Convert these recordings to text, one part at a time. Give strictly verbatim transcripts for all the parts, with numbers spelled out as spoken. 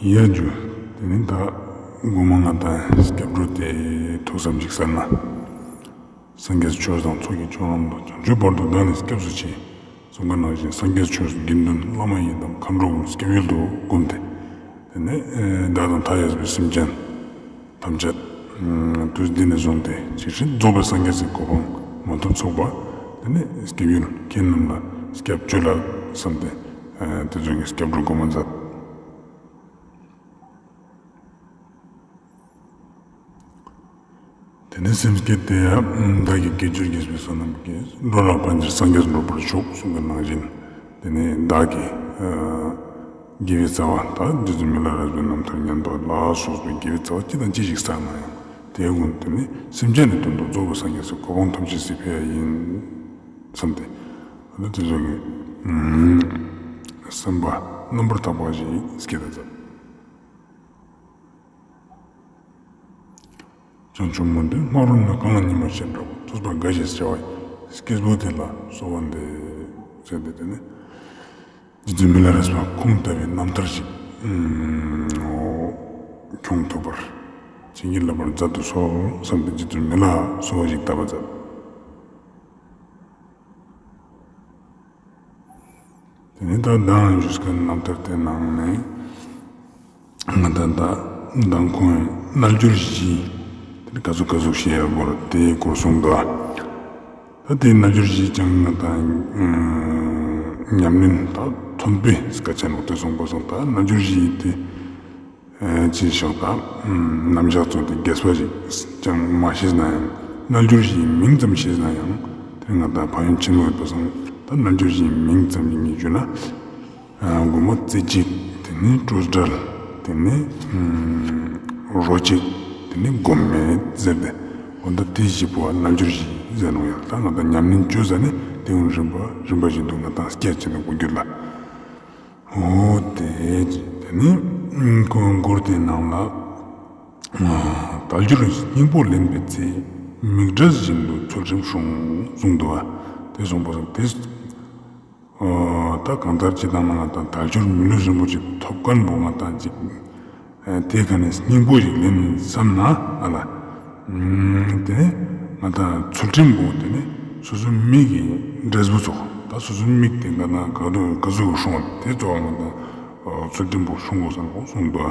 ཡ་ཇུ། དེ་ནི་ད་དགོང་མོ་ང་དང་སྐྱབས་འགྲོ་དེ་ཐུགས་བསམ་ཞིག་གསལ་ན། སངས་རྒྱས་ཆོས་དང་ཚོགས་ཀྱི་མཆོག་རྣམས་དང་། བྱང་ཆུབ་བར་དུ་བདག་ནི་སྐྱབས་སུ་མཆི། གསུངས་པ་ནང་བཞིན་སངས་རྒྱས་ཆོས་དགེ་འདུན་བླ་མ་ཡི་དམ་མཁའ་འགྲོ་ཀུན་སྐྱབས་ཡུལ་དུ་བསྒོམས་ཏེ། དེ་ནས་བདག་དང་མཐའ་ཡས་པའི་སེམས་ཅན་ཐམས་ཅད་དུས་འདི་ནས་བཟུང་སྟེ་ཇི་སྲིད་རྫོགས་པའི་སངས་རྒྱས་ཀྱི་གོ་འཕང་མ་ཐོབ་ཚུགས་པ། དེ་ནས་སྐྱབས་ཡུལ་ཁྱེད་རྣམས་ལ་སྐྱབས་བཅོལ་ལགས་བསམས་ཏེ། དེ་ཚོ་གི་སྐྱབས་འགྲོ་དགོངས་པ་མཛད། དེ་ནས་སེམས་བསྐྱེད་དེ་ཡང་བདག་གིས་དགེ་སྦྱོར་བགྱིས་པའི་བསོད་ནམས་ཀྱིས། འགྲོ་རྣམས་ཕན་ཕྱིར་སངས་རྒྱས་འགྲུབ་པར་ཤོག་གསུངས་པ་ནང་བཞིན། དེ་ནས་བདག་གིས་དགེ་བའི་རྩ་བ་དང་རྗེ་བཙུན་མི་ལ་རས་པའི་རྣམ་ཐར་ཉན་པ་ལ་སོགས་པའི་དགེ་བའི་རྩ་བ་ཅི་དང་ཅི་ཞིག་བསགས་ན་ཡང་། དེ་ཀུན་དེ་ནི་སེམས་ཅན་ནི་དོན་དུ་རྫོགས་པའི་སངས་རྒྱས་སུ་གོ་འཕང་ཐོབ་ཕྱིར་སྲིད་ཕུལ་ཡ་ཡིན་བསམས་ཏེ། ཨ་ནི་དེ་ཚོ་གི་སེམས་པ་རྣམ་པར་དག་པ་ཞིག་བསྐྱེད་དགོས་ཙང་། བྱང་ཆུབ་མོ་འདི་སྨག་རུམ་ན་གངས་ལ་ཉི་མ་ཤར་འདྲ་བོ། ཐུབ་པ་དགའ་ཞེས་བྱ་བ་ཡི། སྐྱེས་བུ་དེ་ལ་གསོལ་བ་འདེབས། ཟེར་ཏེ་དེ་ནི་རྗེ་བཙུན་མི་ལ་རས་པ་ཁོང་ལྟ་བུའི་རྣམ་ཐར་ཞིག་འཁྱོངས་ཐུབ་པར་བྱིན་གྱིས་བརླབ་པར་མཛད་དུ་གསོལ་བསམ་སྟེ་རྗེ་བཙུན་མི་ལ་གསོལ་བ་ཞིག་བཏབ་པ་མཛད། དེ་ནས་ད་མདང་ཞུས་ཀྱི་རྣམ་ཐར་དེ་ནང་ནས་ང་ད་ད་མདང་ཁོང་རྣལ་འབྱོར་བཞི་དེ་ག་ཟུག་ག་ཟུག་བཤད་ཡ་སྐོར་དེའི་སྐོར་གསུངས་འདུག་ད་དེའི་རྣལ་འབྱོར་བཞི་ཀྱང་ང་ད་ཉམས་ལེན་ད་མཐོན་པོའི་སྐད་ཆ་ནོ་དེ་གསུངས་པ་སོང་། ད་རྣལ་འབྱོར་བཞི་དེ། ཨེ་ཅེས་ཤོག་དང་། རྣམ་གཞག་ཚོ་དེ་རྒྱས་པ་ཞིག་ཀྱང་མ་ཤེས་ན་ཡང་། རྣལ་འབྱོར་བཞིའི་མིང་ཙམ་ཤེས་ན་ཡང་། དེ་ང་དང་ཕན་ཡོན་ཆེན་མོ་ཡོད་པ་སོང་། ད་རྣལ་འབྱོར་བཞིའི་མིང་ཙམ་ཞིག་ངས་ཞུས་ན། ཨ་དགོངས་པ་རྩེ་གཅིག་དེ་ནས་སྤྲོས་བྲལ། དེ་ནས་རོ་གཅིག་དེ་ནས་སྒོམ་མེད་ཟེར་ཏེ། འོ་ད་དེ་བཞི་པོ་རྣལ་འབྱོར་བཞི་ཟེར་ནོ་ཡ། ད་ང་དང་ཉམས་ལེན་བཅོས་ཟ་ནས་དེ་ཀུན་རིམ་པ་རིམ་པ་བཞིན་དུ་ང་དང་སྐྱེད་བྱེད་ནས་གོ་རྒྱུ་ལ། འོ་དེ། དེ་ནི་ཁོང་མགུར་དེའི་ནང་ལ། དལ་འབྱོར་སྙིང་པོ་ལེན་པའི་ཚེ། མིག་འབྲས་བཞིན་དུ་ཚུལ་ཁྲིམས་སྲུང་། གསུངས་འདུག་བ། དེ་གསུངས་པ་སོང་། དེ་ད་གང་ལྟར་ཅི་ལྟར་ན་ང་དང་དལ་འབྱོར་མི་ལུས་རིན་པོ་ཆེ་ཐོབ་མཁན་པོ་ང་དང་ཅིག་དེ་ག་ནས་སྙིང་པོ་ཞིག་ལེན་བསམ་ན་ཨ་ལ། དེ་ནས་ང་དང་ཚུལ་ཁྲིམས་པོ་དེ་ནས་སོ་སོའི་མིག་གི་འབྲས་བུ་ཚོ། ད་སོ་སོའི་མིག་དེ་ང་དང་ག་དུ་ག་ཟུག་གི་སྲུང་བ་དེ་གཙོ་བོ་ང་དང་ཚུལ་ཁྲིམས་པོ་སྲུང་དགོས་བསམ་གོ་གསུངས་འདུག་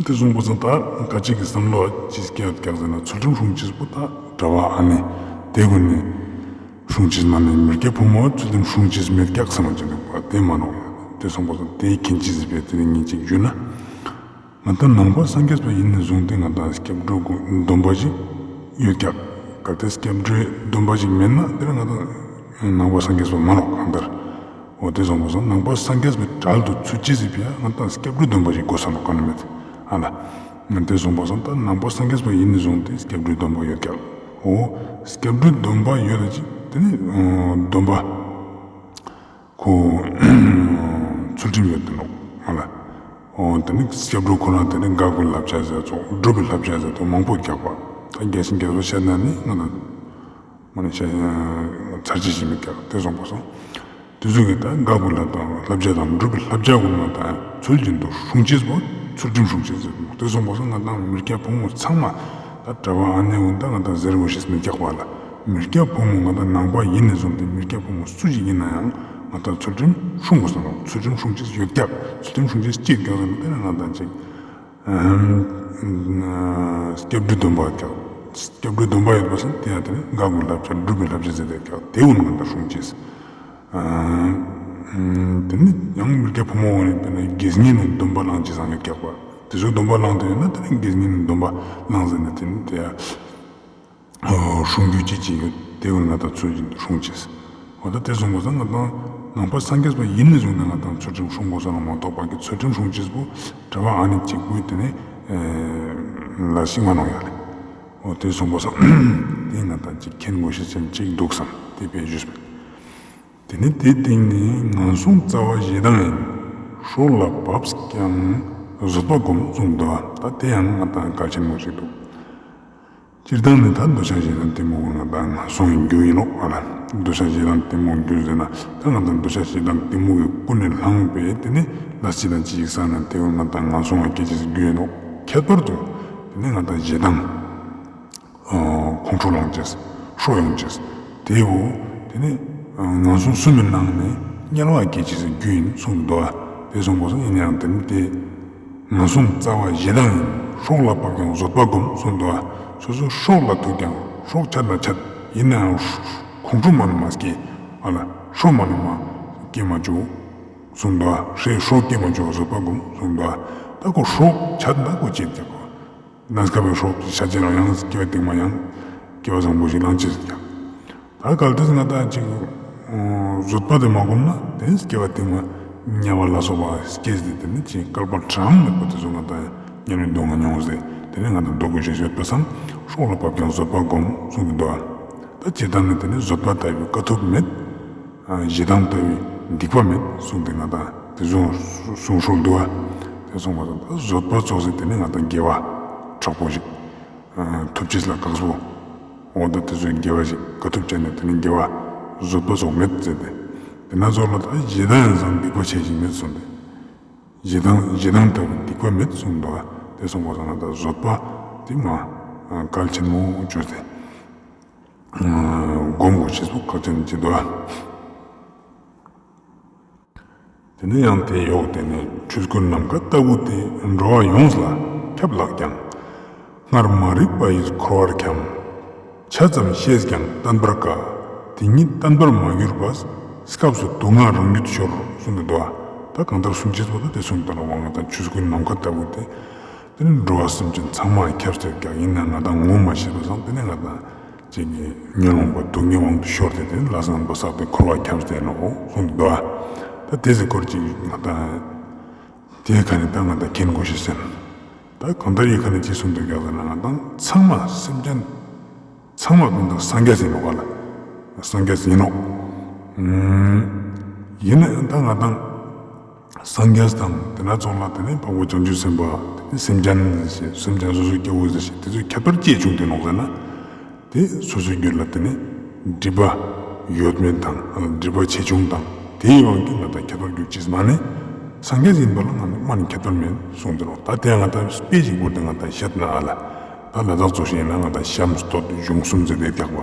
དེ་གསུངས་པ་ཙང་ད་ག་ཅིག་གི་བསམ་བློ་ཅིག་སྐྱེ་བསྐྱག་ཟེར་ན་ཚུལ་ཁྲིམས་སྲུང་ཅེས་པོ་ད་གྲྭ་པ་ཨ་ནེ་དེ་ཀུན་ནས་སྲུང་ཅེས་མ་ནས་མི་སྐྱ་ཕོ་མོ་ཚུལ་ཁྲིམས་སྲུང་ཅེས་མི་སྐྱག་ཟེར་མ་ཅིག་འདུག་པ་དེ་མ་ནོག་དེ་གསུངས་པ་ཙང་དེའི་མཁྱེན་ཅི་ཟེར་བས་དེ་ནས་ངས་ཅིག་ཞུས་ན། ང་དང་ནང་པ་སངས་རྒྱས་པ་ཡིན་ནས་བཟུང་སྟེ་ང་དང་སྐྱབས་འགྲོ་གི་སྡོམ་པ་ཞིག་ཡོད་ཀྱག་གལ་ཏེ་སྐྱབས་འགྲོའི་སྡོམ་པ་ཞིག་མེད་ན་དེ་ལ་ང་དང་ནང་པ་སངས་རྒྱས་པ་མ་ནོག་གང་ལྟར། འོ་དེ་གསུངས་པ་སོང་། ནང་པ་སངས་རྒྱས་པའི་གྲལ་དུ་ཚུད་ཅི་ཟིག་ཕི་ཡ་ང་དང་སྐྱབས་འགྲོའི་སྡོམ་པ་ཞིག་དགོས་ས་ནོག་ག་ནི་མེད། ཨ་ལ། ང་དེ་གསུངས་པ་སོང་། ད་ནང་པ་སངས་རྒྱས་པ་ཡིན་ནས་བཟུང་སྟེ་སྐྱབས་འགྲོའི་སྡོམ་པ་ཡོད་ཀྱག་འོ། སྐྱབས་འགྲོའི་སྡོམ་པ་ཡོད་ལ་ཅི་དེ་ནི་སྡོམ་པ། ཁོ་ཚུལ་ཁྲིམས་ཡོད་དེ་ནོག་ང་ལ། འོ་དེ་ནི་སྐྱབས་འགྲོ་ཁོ་རང་དེ་ནི་དགའ་དགུའི་བསླབ་བྱ་ཟེར་ཚོགས་སྒྲུབ་པའི་བསླབ་བྱ་ཟེར་ཚོགས་མང་པོ་རྒྱག་པ། ད་རྒྱས་ཤིང་རྒྱས་པོ་བཤད་ན་ནི་ང་ལ་མ་ནི་བཤད་ཚར་གཅིག་ཞིག་མི་རྒྱག་དེ་སོང་པ་སོང་། དེ་ཚོ་གི་ད་དགའ་དགུའི་བསླབ་དང་བསླབ་བྱ་དང་སྒྲུབ་པའི་བསླབ་བྱ་ཀུན་ལ་ད་ཚུལ་བཞིན་དུ་སྲུང་ཅེས་པོ་ཚུལ་ཁྲིམས་སྲུང་ཅེས་ཟེར་ནོག་དེ་སོང་པ་སོང་། ང་དང་མི་སྐྱ་ཕོ་མོ་ཚང་མ་ད་གྲྭ་པ་ཨ་ནེ་ཀུན་ད་ང་དང་ཟེར་དགོས་ཤེས་མི་རྒྱག་པ་ལ། མི་སྐྱ་ཕོ་མོ་ང་དང་ནང་པ་ཡིན་ནས་བཟུང་སྟེ་མི་སྐྱ་ཕོ་མོ་སུ་ཞིག་ཡིན་ན་ཡང་ང་དང་ཚུལ་ཁྲིམས་སྲུང་དགོས་ས་ནོག་ཚུལ་ཁྲིམས་སྲུང་ཅེས་ཡོད་ཀྱག་ཚུལ་ཁྲིམས་སྲུང་ཅེས་ཅི་ཡོད་ཀྱག་ཟེར་ན་དེ་ནི་ང་དང་ཅིག་སྐྱབས་འགྲོའི་སྡོམ་པ་ཀྱག་སྐྱབས་འགྲོའི་སྡོམ་པ་ཡོད་པ་སོང་། དེ་ཡང་དེ་ནི་དགའ་དགུའི་བསླབ་བྱ་སྒྲུབ་པའི་བསླབ་བྱ་ཟེར་ཏེ་ཀྱག་དེ་ཀུན་ང་དང་སྲུང་ཅེས། དེ་ནི་ཡང་མི་སྐྱ་ཕོ་མོ་ཀུན་ནི་དཔེར་ན་དགེ་བསྙེན་ནི་སྡོམ་པ་བླངས་ཅེས་བཟང་ཡོད་ཀྱག་པ། དེ་ཚོའི་སྡོམ་པ་བླངས་ཏེ་ཡོད་ན་དེ་ནི་དགེ་བསྙེན་ནི་སྡོམ་པ་བླངས་ཟེར་ན་དེ་ནི་དེ་ཡང་སྲུང་རྒྱུ་ཅི་ཅི་ཡོད་དེ་ཀུན་ང་དང་ཚུལ་བཞིན་དུ་སྲུང་ཅེས། འོ་ད་དེ་སོང་པ་སོང་ང་དང་ནང་པ་སངས་རྒྱས་པ་ཡིན་ནས་བཟུང་ནས་ང་དང་ཚུལ་ཁྲིམས་སྲུང་དགོས་ས་ལ་མ་གཏོགས་པ་གི་ཚུལ་ཁྲིམས་སྲུང་ཅེས་པོ་གྲྭ་པ་ཨ་ནེ་གཅིག་པུས་དེ་ནི་ལ་ཤིང་མ་ནོག་ཡ་ལེ། འོ་དེ་སོང་པ་སོང་། དེ་ང་དང་ཅིག་མཁྱེན་དགོས་ཤེས་ཅན་ཅིག་འདུག་བསམ་དེ་དཔེ་ཞུས་པ། དེ་ནི་དེ་སྟེང་ནས་ངན་སོང་རྩ་བ་ཞེ་སྡང་ཡིན། སྲོག་ལ་བབས་ཀྱང་བཟོད་པ་སྒོམ་གསུངས་འདུག་ད་དེ་ཡང་ང་དང་གལ་ཆེན་མོ་ཞིག་འདུག་སྤྱིར་བཏང་ནི་ད་འདོད་ཆགས་ཞེ་སྡང་གཏི་མུག་གི་ང་དང་ངན་སོང་གི་རྒྱུ་ཡིན་ནོ་ཨ་ལ། འདོད་ཆགས་ཞེ་སྡང་གཏི་མུག་རྒྱུ་ཟེར་ན་ད་ང་དང་འདོད་ཆགས་ཞེ་སྡང་གཏི་མུག་གི་ཀུན་ནས་བསླངས་པས་དེ་ནི་ལ་ཅི་དང་ཅི་ཞིག་བསགས་ན་དེ་བས་ང་དང་ངན་སོང་ང་སྐྱེ་ཅེས་རྒྱུ་ཡིན་ནོ། ཁྱད་པར་དུ་དེ་ནི་ང་དང་ཞེ་སྡང་ཁོང་ཁྲོ་ལངས་ཅེས་ཧྲོག་ཡོང་ཅེས་དེའོ། དེ་ནི་ངན་སོང་གསུམ་པའི་ནང་ནས་དམྱལ་བ་སྐྱེ་ཅེས་རྒྱུ་ཡིན་གསུངས་འདུག་ཨ། དེ་གསུངས་པ་སོང་ཡིན་ཡང་དེ་ནི་དེ། ངན་སོང་རྩ་བ་ཞེ་སྡང་ཡིན། སྲོག་ལ་བབ་ཀྱང་བཟོད་པ་སྒོམ་གསུངས་འདུག་ཨ། སོ་སོ་སྲོག་ལ་ཐུག་ཀྱང་སྲོག་ཆད་ན་ཆད་ཡིན་ནའང་ཁོང་ཁྲོ་མ་ནི་མ་སྐྱེ་ཨ་ལ་ཧྲོག་མ་ནི་མ་སྐྱེ་མ་བཅུག་གསུངས་འདུག་ཨ། ཧྲེ་སྲོག་སྐྱེ་མ་བཅུག་བཟོད་པ་སྒོམ་གསུངས་འདུག་ཨ། ད་ཁོ་སྲོག་ཆད་ན་ཁོ་སྐྱེ་ཀྱང་ཁོ་གནས་སྐབས་པའི་སྲོག་ཆད་ཅེས་ལ་ཡང་སྐྱེ་བ་སྟིང་མ་ཡང་སྐྱེ་བ་བཟང་པོ་ཞིག་བླང་ཅེས་ཀྱང་། ད་གལ་ཏེ་ང་དང་ཅིག་བཟོད་པ་དེ་མ་སྒོམ་ན་དེ་སྐྱེ་བ་དེ་མ་དམྱལ་བ་ལ་སོགས་པ་སྐྱེས་ཏེ་དེ་ནི་ཅིག་བསྐལ་པ་གྲངས་མེད་པ་དེ་ཚོ་ང་དང་དམྱལ་བའི་སྡུག་བསྔལ་མྱོང་ཟེར་དེ་ནི་ང་དང་སྡུག་གི་ཞེས་ཡོད་པ་སང་སྲོག་ལ་བབ་ཀྱང་བཟོད་པ་སྒོམ་གསུངས་ཀྱི་འདུག་ཨ། ད་ཇི་ལྟར་ནི་དེ་ནི་བཟོད་པ་ལྟ་བུའི་དཀའ་ཐུབ་མེད། ཞེ་སྡང་ལྟ་བུའི་སྡིག་པ་མེད་གསུངས་ཏེ་ང་དང་དེ་ཚོ་གསུང་སྲོལ་འདུག་ཨ། དེ་གསུངས་པ་དང་ད་བཟོད་པ་ཚོགས་ཟེར་དེ་ནི་ང་དང་དགེ་བ་དྲག་པོ་ཞིག་ཐུབ་ཅེས་ལ་དཀགས་པོ། འོ་ད་དེ་ཚོའི་དགེ་བ་ཞིག་དཀའ་ཐུབ་བྱས་ནས་དེ་ནི་དགེ་བ་བཟོད་པ་སོགས་མེད་ཟེར་ཏེ། དེ་ན་ཚོགས་ལ་ད་ཞེ་སྡང་ཡང་སང་སྡིག་པ་ཆེ་ཞིག་མེད་གསུངས་ཏེ། ཞེ་སྡང་ཞེ་སྡང་ལྟ་བུའི་སྡིག་པ་མེད་གསུངས་འདུག་ཨ། དེ་གསུངས་པ་དང་ང་དང་བཟོད་པ་དེ་མ་གལ་ཆེན་མོ་བརྗོད་དེ། སྒོམ་དགོས་ཅེས་སུ་ཁག་ཅན་ཅིག་འདུག་ཨ། དེ་ནས་ཡང་དེ་ཡོག་དེ་ནས་ཆོས་སྐུའི་ནམ་མཁའ་ལྟ་བུ་སྟེ། འགྲོ་བ་ཡོངས་ལ་ཁྱབ་ལགས་ཀྱང་། སྔར་མ་རིག་པ་ཡིས་འཁོར་བར་འཁྱམས། ཆ་ཙམ་ཤེས་ཀྱང་བརྟན་པར་དཀའ། དེ་ཉིད་བརྟན་པར་མ་གྱུར་པ། སྐབས་སུ་སྡུག་བསྔལ་རང་རྒྱུད་ཤོར་གསུངས་ཏེ་འདུག་ཨ། ད་གང་ལྟར་གསུང་ཅེས་པོ་ད་དེ་གསུངས་ད་རུང་བ་ང་དང་ཆོས་སྐུའི་ནམ་མཁའ་ལྟ་བུ་སྟེ། དེ་ནི་འགྲོ་བ་སེམས་ཅན་ཚང་མ་ཁྱབ་སྟེ་ཀྱང་ཡིན་ན་ང་དང་ངོ་མ་ཤེས་པ་སང་དེ་ནི་ང་དང་ཅིག་གི་ཉོན་མོངས་པ་སྡུག་བསྔལ་དབང་དུ་ཤོར་ཏེ་དེ་ནི་ལས་བསགས་པ་བསགས་ཏེ་འཁོར་བ་ཁྱབ་སྟེ་ནོ་གསུངས་འདུག་ཨ། ད་དེ་ཟེར་སྐོར་ཅིག་ང་དང་དེའི་ཁ་ནས་ད་ང་དང་མཁྱེན་དགོས་ཤེས་ཟེར། ད་གང་ལྟར་ཡི་ཁ་ནས་ཅི་གསུངས་འདུག་ཀྱང་ཟེར་ན་ང་དང་ཚང་མ་སེམས་ཅན་ཚང་མ་ཀུན་དང་སངས་རྒྱས་ཡིན་ནོ་ག་ལ། སངས་རྒྱས་ཡིན་ནོ། ཡིན་ན་ཡང་ད་ང་དང་སངས་རྒྱས་དང་དེ་ན་ཚོགས་ལ་དེ་ནི་འཕགས་པ་བྱང་ཆུབ་སེམས་དཔའ་དེ་ནི་སེམས་ཅན་ཞེས་སེམས་ཅན་སོ་སོའི་སྐྱེ་བོ་ཞེས་དེ་ཚོའི་ཁྱད་པར་ཅི་བྱུང་དེ་ནོ་ཟེར་ན། དེ་སོ་སོའི་རྒྱུད་ལ་དེ་ནི་སྒྲིབ་པ་ཡོད་མེད་དང་སྒྲིབ་པ་ཆེ་ཆུང་དང་དེའི་དབང་གིས་ང་དང་ཁྱད་པར་འགྱུར་ཅེས་མ་ནི། སངས་རྒྱས་ཡིན་པ་ལ་ང་ནི་མ་ནི་ཁྱད་པར་མེད་གསུངས་ཏེ་ནོ། ད་དེ་ང་དང་དཔེ་ཞིག་བོར་ཏེ་ང་དང་བཤད་ན་ཨ་ལ། ད་ལ་དྭགས་ཚོ་ཞིག་ཡིན་ན་ང་དང་ཤམ་སྟོད་གཞུང་གསུམ་ཟེར་ཏེ་རྒྱག་པ།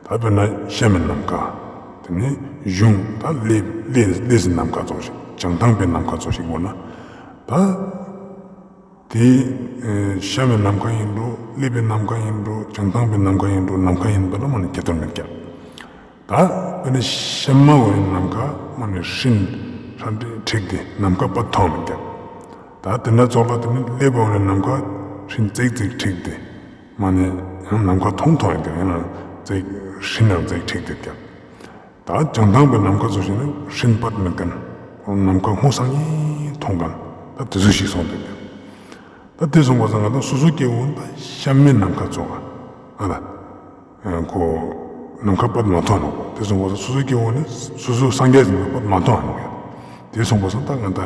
ད་དཔེར་ན་ཤམ་མའི་ནམ་མཁའ། དེ་ནས་གཞུང་ད་ཀླད་ཀླད་ཀླད་ཀྱི་ནམ་མཁའ་ཚོ་ཞིག་བྱང་ཐང་པའི་ནམ་མཁའ་ཚོ་ཞིག་བོར་ན། ད། དེ། ཤམ་མའི་ནམ་མཁའ་ཡིན་འགྲོ་ཀླད་པའི་ནམ་མཁའ་ཡིན་འགྲོ་བྱང་ཐང་པའི་ནམ་མཁའ་ཡིན་འགྲོ་ནམ་མཁའ་ཡིན་པ་ལ་མ་ནི་ཁྱད་པར་མེད་ཀྱང་། ད་དཔེར་ན་ཤམ་མ་བོར་ནམ་མཁའ་མ་ནི་སྤྲིན་ཧྲ་འཁྲིགས་ཏེ་ནམ་མཁའ་པ་མཐོང་མེད་ཀྱང་། ད་དེ་ན་ཚོགས་ལ་དེ་ནི་ཀླད་པ་བོར་ནམ་མཁའ་སྤྲིན་ཙིག་ཙིག་འཁྲིགས་ཏེ་མ་ནི་ཡང་ནམ་མཁའ་མཐོང་མཐོང་ཡིན་ཀྱང་ཡང་ན་ཙིག་སྤྲིན་ནང་ཙིག་འཁྲིགས་ཏེ་ཀྱང་། ད་བྱང་ཐང་པའི་ནམ་མཁའ་ཚོ་ཞིག་ནི་སྤྲིན་པ་མེད་མཁན། ནམ་མཁའ་སྔོ་སང་ངེ་མཐོང་མཁན། ད་དེ་ཚོ་ཞིག་སོང་དེ་འདུག་ད་དེ་སོང་བ་ཙང་ང་ད་སོ་སོ་སྐྱེ་བོ་ད་ཤམ་མའི་ནམ་མཁའ་ཚོ་ཨ་ལ། ཁོ་ནམ་མཁའ་པད་མ་མཐོང་ནོ། དེ་སོང་བ་ཙང་སོ་སོ་སྐྱེ་བོ་ནི་སོ་སོ་སངས་རྒྱས་ཡིན་པ་པད་མ་མཐོང་ནོ་ཡ། དེ་སོང་བ་ཙང་ད་ང་ད་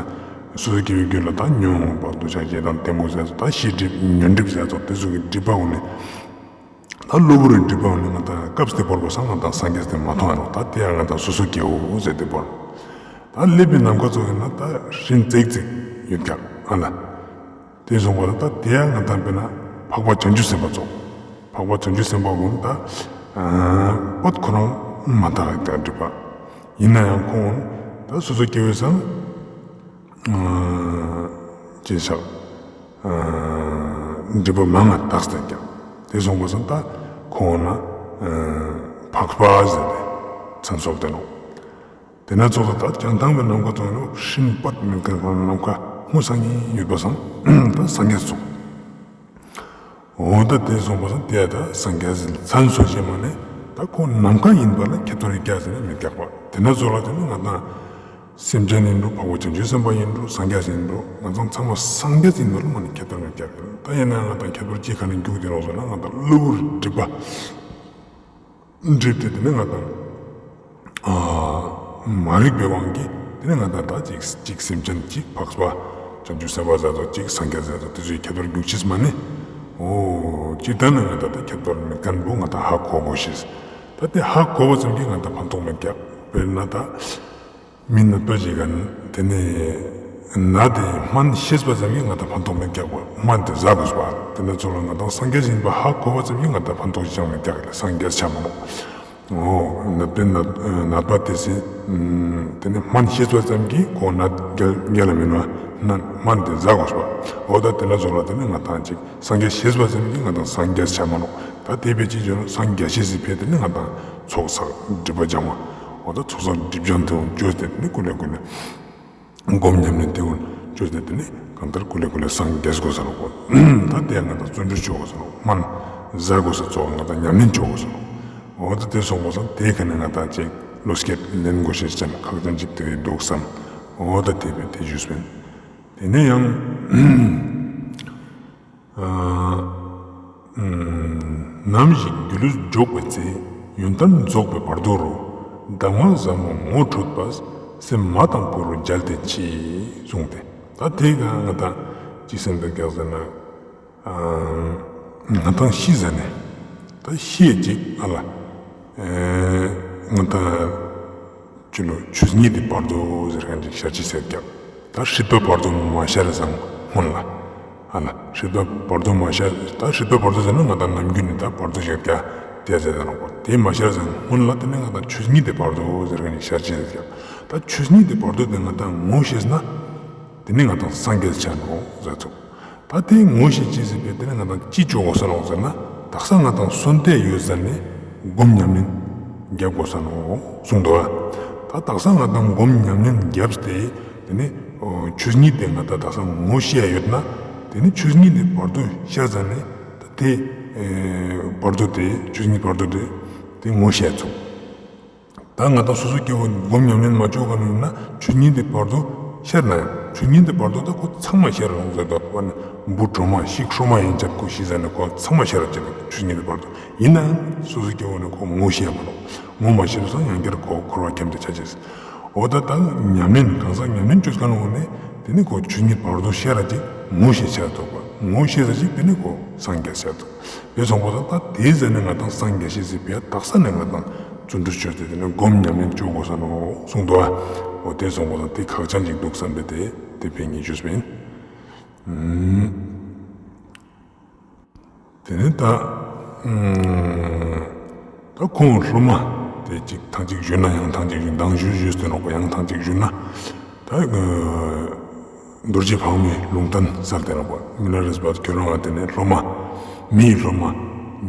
སོ་སོ་སྐྱེ་བོའི་རྒྱུད་ལ་ད་ཉོན་མོངས་པ་འདོད་ཆགས་ཞེ་སྡང་གཏི་མུག་ཟེར་ཚོ་ད་ཤེས་སྒྲིབ་ཉོན་སྒྲིབ་ཟེར་ཚོ་དེ་ཚོ་གི་སྒྲིབ་པ་འོ་ནི། ད་གློ་བུར་སྒྲིབ་པ་འོ་ནི་ང་ད་སྐབས་དེ་བོར་བ་སང་ང་ད་སངས་རྒྱས་དེ་མ་མཐོང་ཡ་རོགས་ད་དེ་ཡང་ང་ད་སོ་སོ་སྐྱེ་བོ་ཟེར་དེ་བོར། ད་ཀླད་པའི་ནམ་མཁའ་ཚོ་ཡིན་ན་ད་སྤྲིན་ཙིག་ཙིག་ཡོད་ཀྱང་ཨ་ལ། དེ་སོང་བ་ལ་ད་དེ་ཡང་ང་ད་དཔེར་ན་འཕགས་པ་བྱང་ཆུབ་སེམས་དཔའ་ཚོ། འཕགས་པ་བྱང་ཆུབ་སེམས་དཔའ་ཀུན་ད་པད་ཁོ་རང་མ་དག་ཡ་སྒྲིབ་པ། ཡིན་ན་ཡང་ཁོང་ད་སོ་སོ་སྐྱེ་བོའི་སང་ཅེས་བྱ། སྒྲིབ་པ་མང་ང་དག་སྟེ་ཀྱང་དེ་སོང་བ་སང་ད་ཁོང་ན་འཕགས་པ་ཟེར་ཏེ་མཚན་གསོལ་ཏེ་ནོ། དེ་ན་ཚོགས་ལ་ད་བྱང་ཐང་པའི་ནམ་མཁའ་ཚོགས་ནོ་སྤྲིན་པད་མེད་མཁན་ཁོང་ནམ་མཁའ་སྔོ་སང་ངེ་ཡོད་པ་སང་ད་སངས་རྒྱས་ཚོགས། འོ་ད་དེ་སོང་བ་སང་དེ་ད་སངས་རྒྱས་ཟེར་མཚན་གསོལ་ཞེས་མ་ནས་ད་ཁོང་ནམ་མཁའ་ཡིན་པ་ལ་ཁྱད་པར་རིགས་བརྒྱ་ཟེར་ནས་མི་རྒྱག་པ་དེ་ན་ཚོགས་ལ་དེ་ནི་ང་ད། སེམས་ཅན་ཡིན་འགྲོ་འཕགས་པ་བྱང་ཆུབ་སེམས་དཔའ་ཡིན་འགྲོ་སངས་རྒྱས་ཡིན་འགྲོ་ང་ཚང་ཚང་མ་སངས་རྒྱས་ཡིན་པ་ལ་མ་ནི་ཁྱད་པར་མི་རྒྱག་གི་ད་ཡིན་ན་ང་དང་ཁྱད་པར་ཅི་ག་ནས་རྒྱུག་དེ་རོགས་ཟེར་ན་ང་དང་གློ་བུར་སྒྲིབ་པ་འགྲིབ་སྟེ་དེ་ནི་ང་དང་ཨ་མ་རིག་པའི་དབང་གིས་དེ་ནི་ང་དང་ད་ཅིག་ཅིག་སེམས་ཅན་ཅིག་འཕགས་པ་བྱང་ཆུབ་སེམས་དཔའ་ཟེར་ཚོ་ཅིག་སངས་རྒྱས་ཟེར་ཚོ་དེ་ཚོའི་ཁྱད་པར་རྒྱུག་ཆེས་མ་ནི། ཨོ། སྤྱིར་བཏང་ནི་ང་ད་ལྟ་ཁྱད་པར་མེད་མཁན་པོ་ང་ད་ཧ་གོ་གོ་ཤེས། ད་དེ་ཧ་གོ་བ་ཙམ་གྱིས་ང་ད་ཕན་ཐོགས་མེད་ཀྱག། དཔེར་ན་ད། མི་ནད་པ་ཞིག་ག་དེ་ནས་ན་དེ་སྨན་ཤེས་པ་ཙམ་གྱིས་ང་ད་ཕན་ཐོགས་མེད་ཀྱག་པ། སྨན་དེ་ཟ་དགོས་པ། དེ་ནས་ཚོ་ལ་ང་ད་སངས་རྒྱས་ཡིན་པ་ཧ་གོ་བ་ཙམ་གྱིས་ང་ད་ཕན་ཐོགས་ཅང་མེད་ཀྱག་ལ། སངས་རྒྱས་ཆ་མ་ནོག། ཨོ། ནད་པའི་ནད་ནད་པ་དེ་སྲིད། དེ་ནས་སྨན་ཤེས་པ་ཙམ་གྱིས་ཁོ་ནད་རྒྱལ་རྒྱལ་ལ་མིན་པ་ན་སྨན་དེ་ཟ་དགོས་པ། ཨོ་ད་དེ་ལ་ཚོ་ལ་དེ་ནས་ང་ད་ཅིག་སངས་རྒྱས་ཤེས་པ་ཙམ་གྱིས་ང་ད་སངས་རྒྱས་ཆ་མ་ནོག། ད་དེ་བས་ཅི་བྱོས་ན་སངས་རྒྱས་ཤེས་སི་ཕེ་དེ་ནས་ང་ད་ཚོགས་བསགས་སྒྲིབ་པ་སྦྱང་བ། ཨོ་ད་ཚོགས་བསགས་སྒྲིབ་སྦྱང་དེ་བྱོས་ཏེ་དེ་ནས་ཀུ་ལེ་ཀུ་ལེ། སྒོམ་ཉམས་ལེན་དེ་འུན་བཅོས་ཏེ་དེ་ནི་གང་ལྟར་ཀུ་ལེ་ཀུ་ལེ་སངས་རྒྱས་དགོས་ས་རོགས། ད་དེ་ང་ད་བརྩོན་འགྲུས་བྱོས་དགོས་ས་རོགས། སྨན་ཟ་དགོས་ས་ཚོགས་ང་ད་ཉམས་ལེན་བྱོས་དགོས་ས་རོགས། འོ་ད་དེ་སོང་དགོས་ས་དེ་ག་ནས་ང་ད་ཅིག་བློ་སྐྱེད་ལེན་དགོས་ཤེས་ཅན་ཁག་ཅན་ཅིག་དེ་འདུག་བསམ། འོ་ད་དེ་བས་དེ་ཞུས་པིན། དེ་ནས་ཡང་། ནམ་ཞིག་སྒྱུ་ལུས་འཇོག་པའི་ཚེ། ཡོན་ཏན་རྫོགས་པའི་བར་དོ་རུ། གདམས་ངག་ཟབ་མོ་ངོ་འཕྲོད་པ། སེམས་མ་དང་པོ་རུ་མཇལ་ཏེ་མཆི། གསུངས་ཏེ། ད་དེ་ག་ང་དང་ཅི་སེམས་དུ་རྒྱག་ཟེར་ན། ང་དང་ཤི་ཟ་ནས་ད་ཤི་ཡས་ཅིག་ཨ་ལ། ང་དང་། ཅི་ལོ་ཆོས་ཉིད་དེ་བར་དོ་ཟེར་མཁན་ཅིག་ཤར་ཅི་ཟེར་ཀྱང་། ད་སྲིད་པ་བར་དོ་མ་ཤར་ཙང་སྔོན་ལ། ཨ་ལ་སྲིད་པ་བར་དོ་མ་ཤར། ད་སྲིད་པ་བར་དོ་ཟེར་ན་ང་དང་ནམ་རྒྱུན་ནས་ད་བར་དོ་ཞིག་ཀྱང་དེ་ཟེར་ད་ནོག་པ། དེ་མ་ཤར་ཙང་སྔོན་ལ་དེ་ནས་ང་དང་ཆོས་ཉིད་དེ་བར་དོ་ཟེར་མཁན་ཅིག་ཤར་ཅི་ཟེར་ཀྱང་། ད་ཆོས་ཉིད་དེ་བར་དོ་དེ་ང་དང་ངོ་ཤེས་ན། དེ་ནས་ང་དང་སངས་རྒྱས་ཆ་ནོག་ཟེར་ཚུགས། ད་དེ་ངོ་ཤེས་ཅི་ཟེར་བས་དེ་ནས་ང་དང་ཅི་བྱོ་དགོས་ས་ལོག་ཟེར་ན། དག་ས་ང་དང་གསོན་ཏེ་ཡོད་ཟེར་ནས་སྒོམ་ཉམས་ལེན་རྒྱབ་དགོས་ས་ནོ་གསུངས་འདུག་ཨ། ད་དག་ས་ང་དང་སྒོམ་ཉམས་ལེན་རྒྱབ་སྟེ་དེ་ནས་ཆོས་ཉིད་དེ་ང་དང་དག་ས་ངོ་ཤེས་ཡ་ཡོད་ན། དེ་ནས་ཆོས་ཉིད་དེ་བར་དོ་ཤར་ཟེར་ནས་ད་དེ་བར་དོ་དེ་ཆོས་ཉིད་བར་དོ་དེ་དེ་ངོ་ཤེས་ཚུགས། ད་ང་དང་སོ་སོ་སྐྱེ་བོ་སྒོམ་ཉམས་ལེན་མ་བྱོས་ག་ནས་ཡིན་ན་ཆོས་ཉིད་དེ་བར་དོ་ཤར་ན་ཡང་ཆོས་ཉིད་དེ་བར་དོ་ད་ཁོ་ཚང་མ་ཤར་རུང་ཟེར་དོ། བུ་གྲོ་མ་ཤིག་ཧྲོ་མ་ཡིན་ཅག་ཁོ་ཤི་ཟ་ནས་ཁོ་ཚང་མ་ཤར་ར་ཅེ་དོ་ཆོས་ཉིད་དེ་བར་དོ་ཡིན་ན་ཡང་སོ་སོ་སྐྱེ་བོ་ནི་ཁོ་ངོ་ཤེས་མ་རུང་། ངོ་མ་ཤེས་དུས་སང་ཡང་བསྐྱར་ཁོ་འཁོར་བ་འཁྱམས་ཏེ་ཆ་ཅེས། འོ་ད་ད་ཉམས་ལེན་གང་ཟག་ཉམས་ལེན་བཅོས་ཁ་ནོ་ནས་དེ་ནི་ཁོ་ཆོས་ཉིད་བར་དོ་ཤར་ར་ཅིག་ངོ་ཤེས་ཆ་ཐོག་པ་ངོ་ཤེས་ས་ཅིག་དེ་ནི་ཁོ་སངས་རྒྱས་ཆ་ཐོག་དེ་སོང་པ་དང་ད་དེའི་ཟེར་ནས་ང་དང་སངས་རྒྱས་ཤེས་སྲིད་པས་དག་ས་ནས་ང་དང་བརྩོན་འགྲུས་བཅོས་ཏེ་དེ་ནས་སྒོམ་ཉམས་ལེན་བཅོ་དགོས་ས་ནོ་གསུངས་འདུག་ཨ། འོ་དེ་སོང་པ་དང་དེ་ཁག་ཅན་ཅིག་འདུག་བསམ་པས་དེ་དེ་ཕན་ངེས་བརྗོད་པས། དེ་ནས་ད་ད་ཁོང་སློབ་མ་དེ་གཅིག་ཐང་གཅིག་བཞུད་ན་ཡང་ཐང་གཅིག་བཞུད་མདང་བཞུད་བཞུད་ཟེར་ནོག་པ་ཡང་ཐང་གཅིག་བཞུད་ན་ད། རྡོ་རྗེ་ཕག་མོའི་ལུང་བསྟན་གསལ་ཏེ་རང་པ་མི་ལ་རས་པ་ཁྱོད་རང་ང་དེ་ནས་སློབ་མ། མི་ཡི་སློབ་མ།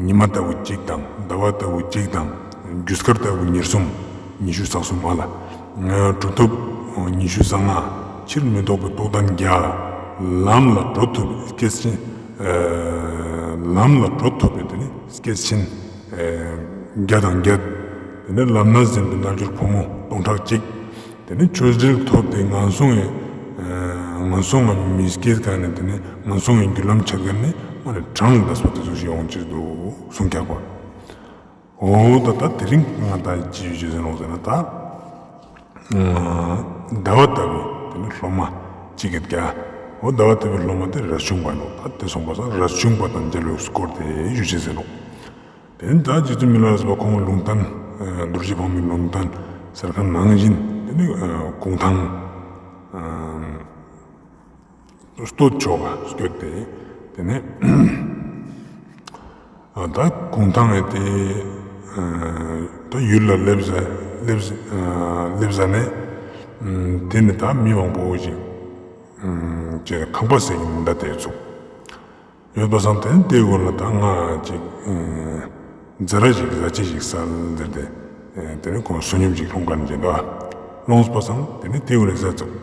ཉི་མ་ལྟ་བུ་གཅིག་དང་ཟླ་བ་ལྟ་བུ་གཅིག་དང་། རྒྱུ་སྐར་ལྟ་བུ་ཉེར་གསུམ། ཉི་ཤུ་རྩ་གསུམ་མ་ལ། གྲུབ་ཐོབ་ཉི་ཤུ་རྩ་ལྔ། ཕྱིར་མི་ལྡོག་པའི་རྟོགས་ལྡན་བརྒྱ། ལམ་ལ་འགྲོ་ཐུབ་པའི་སྐྱེས་ཆེན། ལམ་ལ་འགྲོ་ཐུབ་པའི་དེ་ནི་སྐྱེས་ཆེན། བརྒྱ་དང་བརྒྱད། དེ་ནི་ལམ་སྣ་ཟིན་པའི་རྣལ་འབྱོར་ཕོ་མོ་སྟོང་ཕྲག་གཅིག་དེ་ནི་ཆོས་འབྲེལ་ཐོབ་སྟེ་ངན་སོང་ངི་ངན་སོང་ངི་མི་སྐྱེས་ག་ནས་དེ་ནི་ངན་སོང་ངི་རྒྱུ་ལམ་ཆགས་ག་ནས་མ་ནས་གྲངས་ལས་འདས་པ་དེ་ཚོ་ཞིག་ཡོང་ཅེས་འདུག་གསུང་རྒྱག་པ། འོ་ད་ད་དེ་རིང་ང་ད་ཅི་ཡོད་ཅེས་ཟེར་ནོ་ཟེར་ན་ད། ཟླ་བ་ལྟ་བུ་དེ་ནི་སློབ་མ་གཅིག་གི་རྒྱ། འོ་ཟླ་བ་ལྟ་བུའི་སློབ་མ་དེ་རས་ཆུང་པ་ནོ། ད་དེ་སོང་པ་སང་རས་ཆུང་པ་དང་མཇལ་བའི་སྐོར་དེ་ཞུ་ཅེས་ཟེར་ནོ། དེ་ནི་ད་རྗེ་བཙུན་མི་ལ་རས་པ་ཁོང་ལུང་བསྟན། རྡོ་རྗེ་ཕག་མོའི་ལུང་བསྟན་ཟེར་མཁན་ནང་བཞིན་དེ་ནི་གུང་ཐང་སྟོད་ཕྱོགས་ལ་སྐྱོད་དེ། དེ་ནས་ད་གུང་ཐང་ངས་དེ་ད་ཡུལ་ལ་སླེབས་ཟ་སླེབས་སླེབས་ཟ་ནས་དེ་ནི་ད་མི་མང་པོ་ཞིག་ཅེས་ཁང་པ་ཟེར་གྱི་མི་འདའ་དེ་ཚུགས། ཡོད་པ་སང་དེ་དེའི་འོག་ལ་ད་ང་ཅིག་ཛ་ར་ཞིག་ཟ་ཅི་ཞིག་སལ་ཟེར་ཏེ། དེ་ནས་ཁོང་བསོད་སྙོམས་ཅིག་སློང་ག་ནས་ཅིག་འདུག་ཨ། སློངས་པ་སང་དེ་ནས་དེའི་འོག་ལ་ཟ་ཚུགས།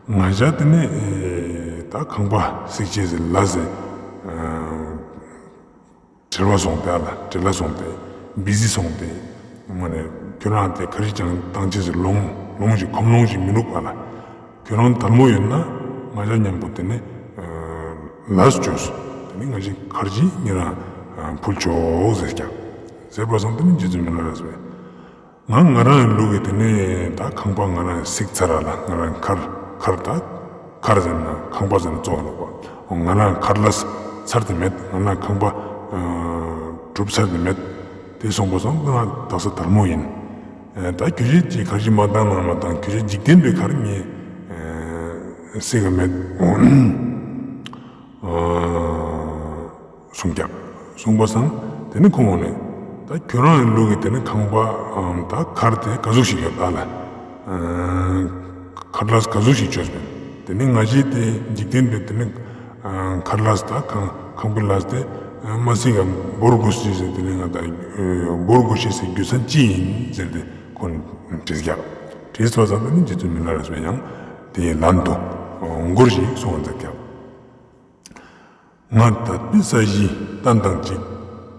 ང་ཞ་དེ་ནས་ད་ཁང་པ་སིག་ཅེས་ཟེར་ལ་ཟེར། བྲེལ་བ་སོང་སྟེ་ཨ་ལ་བྲེལ་བ་སོང་སྟེ། བི་ཟི་སོང་སྟེ། ང་ནས་ཁྱོད་རང་དེ་ཁ་རི་ཅང་བཏང་ཅེས་ཟེར་ལོང་ལོང་ཞིག་ཁོམ་ལོང་ཞིག་མི་འདུག་ཨ་ལ། ཁྱོད་རང་དལ་མོ་ཡོད་ན་ང་ཅག་མཉམ་པོ་དེ་ནས་ལས་བཅོས། དེ་ནས་ང་ཅག་ཁར་ཇི་ཉེ་རང་ཕུལ་ཆོག་ཟེར་ཀྱང་། ཟེར་བ་སང་དེ་ནས་རྗེ་བཙུན་མི་ལ་རས་པས། ང་ང་རང་ལུག་གི་དེ་ནས་ད་ཁང་པ་ང་རང་སིག་ཚར་ར་ལ་ང་རང་ཁར་ཁར་ད་ཁར་ཟེར་ན་ཁང་པ་ཟེར་ན་གཙོ་བོ་ལོག་པ། ང་རང་ཁར་ལས་ ཚར་དེ་མེད། ང་ལ་ཁང་པ་གྲུབ་ཚར་དེ་མེད། དེ་སོང་པ་སང་ང་དག་ས་དལ་མོ་ཡིན། ད་གྱོད་བཤད་ཅིག་གར་ཞིག་མ་བཏང་ན་མ་བཏང་། གྱོད་བཤད་འཇིག་རྟེན་པའི་གར་ངས་སྲིད་ག་མེད། གསུང་རྒྱག་གསུང་པ་སང་། དེ་ནི་ཁོང་ནས་ད་ཁྱོད་རང་ལུག་གི་དེ་ནི་ཁང་པ་ད་གར་དེ་ག་ཟུག་ཞིག་ཡོད་ད་ལ། ཁར་ལས་ག་ཟུག་ཞིག་བཅོས་པས། དེ་ནི་ང་ཞེས་དེ་འཇིག་རྟེན་པའི་དེ་ནི་ཁར་ལས་ད་ཁང་ཁང་པའི་ལས་དེ་མ་སྲིད་ག་འབོར་དགོས་ཞེས་ཟེར། དེ་ནི་ང་ད་འབོར་དགོས་ཞེས་ཟེར་རྒྱུ་མཚན་ཅི་ཡིན་ཟེར་ཏེ་ཁོང་དྲིས་རྒྱག་དྲིས་པ་སང་དེ་ནི་རྗེ་བཙུན་མི་ལ་རས་པས་ཡང་དེའི་ལན་དུ་མགུར་ཞིག་གསུང་བ་མཛད་ཀྱང་། ང་དད་པའི་ས་གཞི་བརྟན་དང་གཅིག་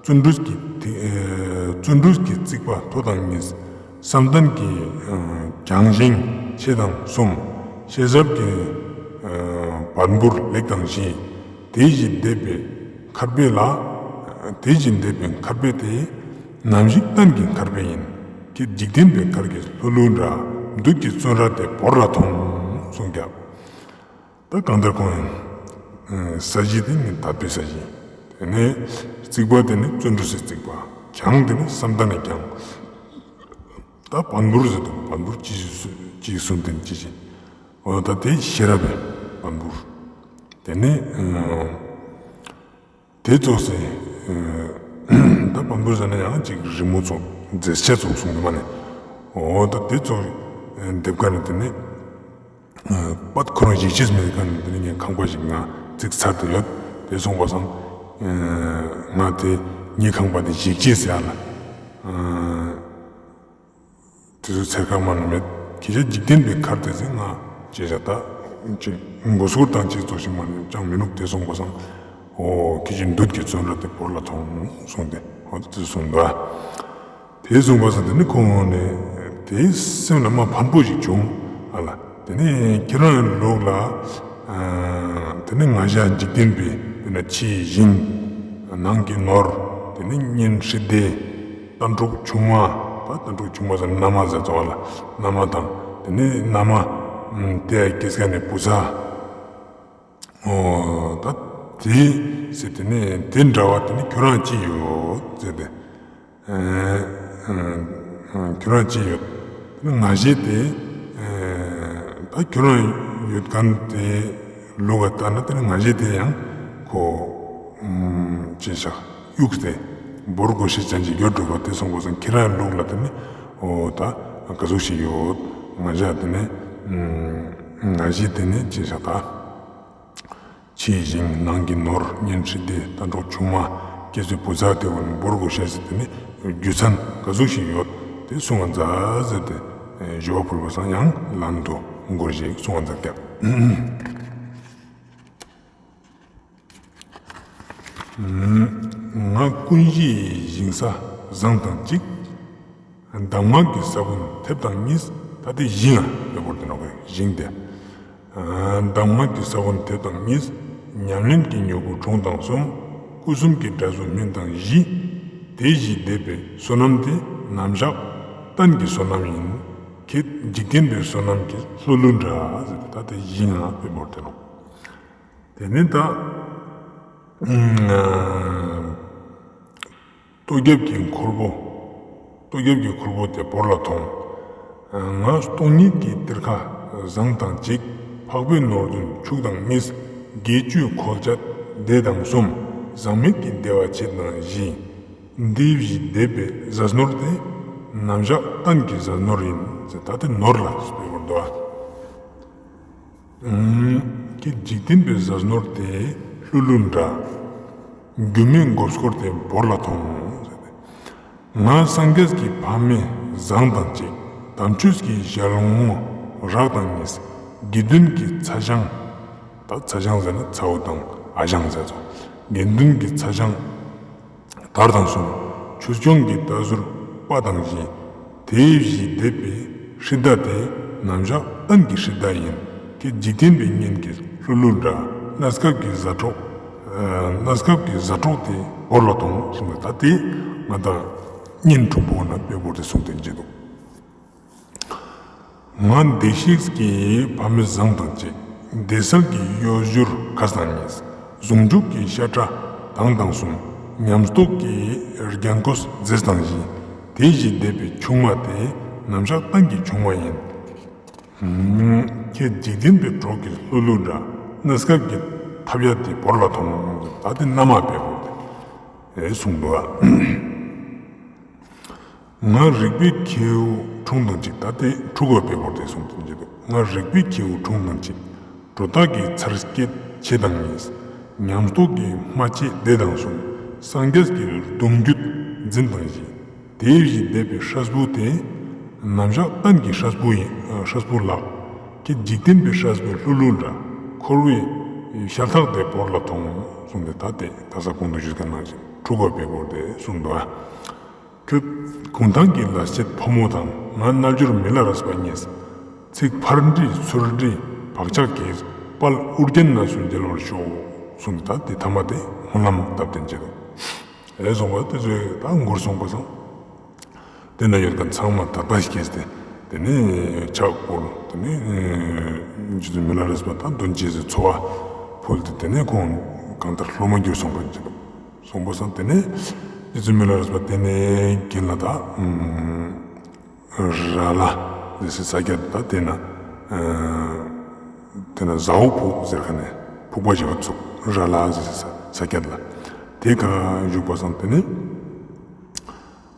བརྩོན་འགྲུས་ཀྱི་ཐིག་ཨེ། བརྩོན་འགྲུས་ཀྱི་རྩིག་པ་མཐོ་དང་གཉིས། བསམ་གཏན་གྱི་ཨེ། རྒྱང་ཞེང་ཆེ་དང་གསུམ། ཤེས་རབ་ཀྱི་ཨེ། བར་འབུར་ལེགས་དང་བཞི། དེ་བཞིན་འདེབས་པའི་མཁར་བེ་ལ། དེ་བཞིན་འདེབས་པའི་མཁར་བེ་དེ། ནམ་ཞིག་གཏན་གྱི་མཁར་བེ་ཡིན། ཁྱེད་འཇིག་རྟེན་པའི་མཁར་གྱི་ལྷུ་ལུ་འདྲ། བདུད་ཀྱི་བཙོན་ར་དེ་བོར་ལ་ཐོངས་གསུངས་ཀྱང་། ད་གང་ལྟར་ཁོང་ཡང་ས་གཞི་དེ་ནི་དད་པའི་ས་གཞི། དེ་ནས་རྩིག་པ་དེ་ནི་བརྩོན་འགྲུས་སུ་རྩིག་པ། གྱང་དེ་ནི་བསམ་གཏན་ནས་གྱང་། ད་བར་འབུར་ཟེར་དུས་བར་འབུར་གཅིག་གཅིག་གསུམ་དེ་ནི་གཅིག་བཞི། འོ་ད་དེ་ཤེས་རབ་པའི་བར་འབུར། དེ་ནི་དེ་ཙོགས་སེ། ད་བར་འབུར་ཟེར་ན་ཡང་ཅིག་རི་མོ་ཙོགས་མཛེས་ཆ་ཙོགས་གསུངས་དུས་མ་ནི། འོ་ད་དེ་ཙོགས་འདེབས་ཀ་ནི་དེ་ནི། པད་ཁོ་རང་གཞིས་བྱེས་མེད་ག་ནི་དེ་ནི་ངའི་ཁང་པ་ཞིག་ང་བརྩིགས་ཚར་དུ་ཡོད། དེ་སོང་པ་སང་། ང་དེ་ངའི་ཁང་པ་དེ་གཞིས་བྱེས་ཟེར་ཡ་ལ། དེ་ཚོ་ཚེར་ཁ་མ་ནི་མེད། ཁྱེད་ཅག་འཇིག་རྟེན་པའི་མཁར་དེ་ཚེ་ང་ཅེས་བྱ་ད་ཅིག་མགོ་སྐོར་དང་ཅིག་ཙོགས་ཤིག་མ་ནི་ཅང་མི་ནུག་དེ་སོང་པ་སང་། འོ་ཁྱེད་ཀྱི་བདུད་ཀྱི་བཙོན་ར་དེ་བོར་ལ་ཐོངས་གསུངས་ཏེ་འོ་དེ་གསུངས་འདུག་དེ་གསུངས་པ་སང་དེ་ནི་ཁོང་ནས་དེའི་སེམས་ལ་མ་ཕན་པོ་ཞིག་བྱུང་ཨ་ལ། དེ་ནས་ཁྱེད་རང་ལུག་ལ། དེ་ནས་ང་ཞ་འཇིག་རྟེན་པའི་དཔེར་ན་ཕྱི་ཡི་ཞིང་། ནང་གི་ནོར། དེ་ནས་གཉེན་ཧྲི་སྡེ། རྟ་འབྲོག་ཆུང་མ། ད་རྟ་འབྲོག་ཆུང་མ་ཟེར་མནའ་མ་ཟེར་ཚོ་བ་ལ་མནའ་མ་དང་དེ་ནས་མནའ་མ། དེ་སྐྱེས་ཀ་ནས་བུ་ཚ། ད་དེ་ཟེར་དེ་ནས་དེ་འདྲ་བ་དེ་ནས་ཁྱོད་རང་ཅི་ཡོད་ཟེར་ཏེ། ཁྱོད་རང་ཅི་ཡོད། ང་ཞེས་དེ། ད་ཁྱོད་རང་ཡོད་མཁན་དེ་ལུག་ག་ལྟ་ན་དེ་ནི་ང་ཞེས་དེ་ཡང་ཁོ། ཅི་བྱ་གཡུགས་ཏེ། འབོར་དགོས་ཤེས་ཅན་གྱི་ཡོད་འགྲོ་བ་དེ་སོང་པ་སང་ཁྱེད་རང་ལུག་ལ་དེ་ནི་འོ་ད་ག་ཟུག་ཞིག་ཡོད། ང་ཞ་དེ་ནི་ང་ཞེས་དེ་ནི་ཅི་བྱ་ད། ཕྱི་ཡི་ཞིང་ནང་གི་ནོར་གཉེན་ཧྲི་སྡེ་རྟ་འབྲོག་ཆུང་མ་སྐྱེ་ཚུལ་བུ་ཚ་དེ་བོ་ནི་འབོར་དགོས་ཤེས་ཟེར་དེ་ནི་རྒྱུ་མཚན་ག་ཟུག་ཞིག་ཡོད་དེ་གསུང་བ་མཛད་ཟེར་ཏེ་ཞུ་བ་ཕུལ་བ་སང་ཡང་ལན་དུ་མགུར་ཞིག་གསུང་བ་མཛད་ཀྱང་། ང་ཀུན་གཞིའི་ཞིང་ས་བཟང་དང་གཅིག་གདམས་ངག་གི་ས་བོན་ཐེབས་དང་གཉིས། ད་དེ་ཞིང་ཨ་ཡོད་པར་དེ་ནོ་གི་ཞིང་དེ། གདམས་ངག་གི་ས་བོན་ཐེབས་དང་གཉིས། ཉམས་ལེན་གྱི་མྱུ་གུ་དྲུང་དང་གསུམ། སྐུ་གསུམ་གྱི་འབྲས་བུ་སྨིན་དང་བཞི། དེ་བཞིན་འདེབས་པའི་བསོད་ནམས་དེ་ནམ་ཞག་གཏན་གྱི་བསོད་ནམས་ཡིན། ཁྱེད་འཇིག་རྟེན་པའི་བསོད་ནམས་ཀྱི་ལྷུ་ལུ་འདྲ་ཟེར་ཏེ་ད་དེ་ཞིང་ཨ་ཡོད་པར་དེ་ནོ། དེ་ནས་ད། ལྟོ་རྒྱབ་ཀྱི་འཁོར་པོ། ལྟོ་རྒྱབ་ཀྱི་འཁོར་པོ་དེ་བོར་ལ་ཐོངས། ང་སྟོང་ཉིད་ཀྱི་གཏེར་ཁ་བཟང་དང་གཅིག་འཕགས་པའི་ནོར་བདུན་ཕྱུག་དང་གཉིས། དགེ་བཅུའི་འཁོར་བཅས་སྡེ་དང་གསུམ། ཟག་མེད་ཀྱི་བདེ་བ་ཕྱེད་དང་བཞི། འདི་བཞིན་འདེབས་པའི་ཟས་ནོར་དེ། ནམ་ཞག་གཏན་གྱི་ཟས་ནོར་ཡིན་ཟེར་ད་དེ་ནོར་ལ་སྤེལ་བར་འདུག་ཨ། ཀྱི་འཇིག་རྟེན་པའི་ཟས་ནོར་དེ་ལྷུ་ལུ་འདྲ། རྒྱུ་མའི་མགོ་སྐོར་དེ་བོར་ལ་ཐོངས། ང་སངས་རྒྱས་ཀྱི་ཕ་མེས་བཟང་དང་གཅིག་དམ་ཆོས་ཀྱི་ཞལ་ངོ་རགས་དང་གཉིས། དགེ་འདུན་གྱི་ཚ་ཞང་། ད་ཚ་ཞང་ཟེར་ན་ཚ་བོ་དང་ཨ་ཞང་ཟེར་ཚོ། དགེ་འདུན་གྱི་ཚ་ཞང་། དར་དང་གསུམ། ཆོས་སྐྱོང་གི་རྟ་ཟུར་དཔའ་དང་བཞི། དེ་བཞིན་འདེབས་པའི་ཧྲི་ཏ་དེ་ནམ་ཞག་གཏན་གྱི་ཧྲི་ཏ་ཡིན། ཁྱེད་འཇིག་རྟེན་པའི་གཉེན་གྱི་ལྷུ་ལུ་འདྲ། གནས་སྐབས་ཀྱི་བཟའ་གྲོགས། གནས་སྐབས་ཀྱི་བཟའ་གྲོགས་དེ་བོར་ལ་ཐོངས་གསུངས་པས་ད་དེ་ང་དང་གཉེན་དྲུང་པོ་ན་དཔེ་བོར་དེ་གསུངས་དེ་འཇིག་འདུག་ང་བདེ་གཤེགས་ཀྱི་ཕ་མེས་བཟང་དང་གཅིག་བདེ་གསལ་གྱི་གཡོ་སྒྱུར་ཁ་སང་གཉིས། ཟུང་འཇུག་གི་ཤ་ཁྲག་མདངས་དང་གསུམ། ཉམས་རྟོགས་ཀྱི་རྒྱན་གོས་རྫས་དང་བཞི། དེ་བཞིན་འདས་པའི་ཆུང་མ་དེ། ནམ་ཞག་གཏན་གྱི་ཆུང་མ་ཡིན། ཁྱེད་འཇིག་རྟེན་པའི་གྲོགས་ཀྱི་ལྷུ་ལྷུ་འདྲ། གནས་སྐབས་ཀྱི་ཐབས་ཡ་དེ་བོར་ལ་ཐོང་། ད་དེ་མནའ་མ་བེ་བོར་དེ་གསུངས་འདུག་ཨ། ང་རིག་པའི་ཁྱེའུ་འཁྲུངས་དང་གཅིག་ད་དེ་ཕྲུ་གུ་བེ་བོར་དེ་གསུངས་དེ་འཇིག་འདུག་ང་རིག་པའི་ཁྱེའུ་འཁྲུངས་དང་གཅིག་སྒྲོ་བཏགས་ཀྱི་ཚར་སྐྱེད་ཆེ་དང་གཉིས། ཉམས་རྟོགས་ཀྱི་སྨྲ་ལྕེ་བདེ་དང་གསུམ། སངས་རྒྱས་ཀྱི་གདུང་རྒྱུད་འཛིན་དང་བཞི། དེ་བཞིན་འདས་པའི་སྲས་པོ་དེ། ནམ་ཞག་གཏན་གྱི་སྲས་པོ་ཡིན། སྲས་པོ་ལགས། ཁྱེད་འཇིག་རྟེན་པའི་སྲས་པོའི་ལྷུ་ལྷུ་འདྲ། འཁོར་བའི་ཤ་ཐག་དེ་བོར་ལ་ཐོང་། གསུངས་ཏེ་ད་དེ་ད་ས་གོང་དུ་ཞུས་མཁན་ནང་བཞིན་ཕྲུ་གུ་བེ་བོར་དེ་གསུངས་འདུག་ཨ། ཁྱོད་གུང་ཐང་གི་ལ་སྐྱེས་ཕོ་མོ་དང་། ང་རྣལ་འབྱོར་མི་ལ་རས་པ་གཉིས། ཚིག་ཕར་འདྲི་ཚུར་འདྲི་བག་ཆགས་ཀྱིས། དཔལ་ཨོ་རྒྱན་གནས་སུ་མཇལ་བར་ཤོག་གསུངས་ཏེ་ད་དེ་ཐ་མ་དེ་སྨོན་ལམ་བཏབ་སྟེ་མཇལ་འདུག་ཨེ་སོང་བ་དེ་ཚོས་ད་མགུར་གསུངས་པ་སང་། དེ་ན་ཡོད་མཁན་ཚང་མ་དད་པ་སྐྱེས་ཏེ། དེ་ནས་ཕྱག་བསྐོར། དེ་ནས་རྗེ་བཙུན་མི་ལ་རས་པ་དང་མདུན་བསྐྱེད་ཟེར་འཚོ་བ་ཕུལ་ཏེ། དེ་ནས་ཁོང་གང་ལྟར་སློབ་མ་གྱུར་སོང་བ་ཅིག་སོང་པ་སང་། དེ་ནས་རྗེ་བཙུན་མི་ལ་རས་པ་དེ་ནས་གིན་ལ་ད་ར་ལ་ཟེར་ས་སྐྱ་ད་དེ་ན་དེ་ན་ཟ་འོག་ཕུག་ཟེར་ཁ་ནས་ཕུག་པ་ཞེས་པ་ཚུགས། ར་ལ་ཟེར་ས་ས་སྐྱ་ལ་དེ་ག་བཞུགས་པ་སང་། དེ་ནས།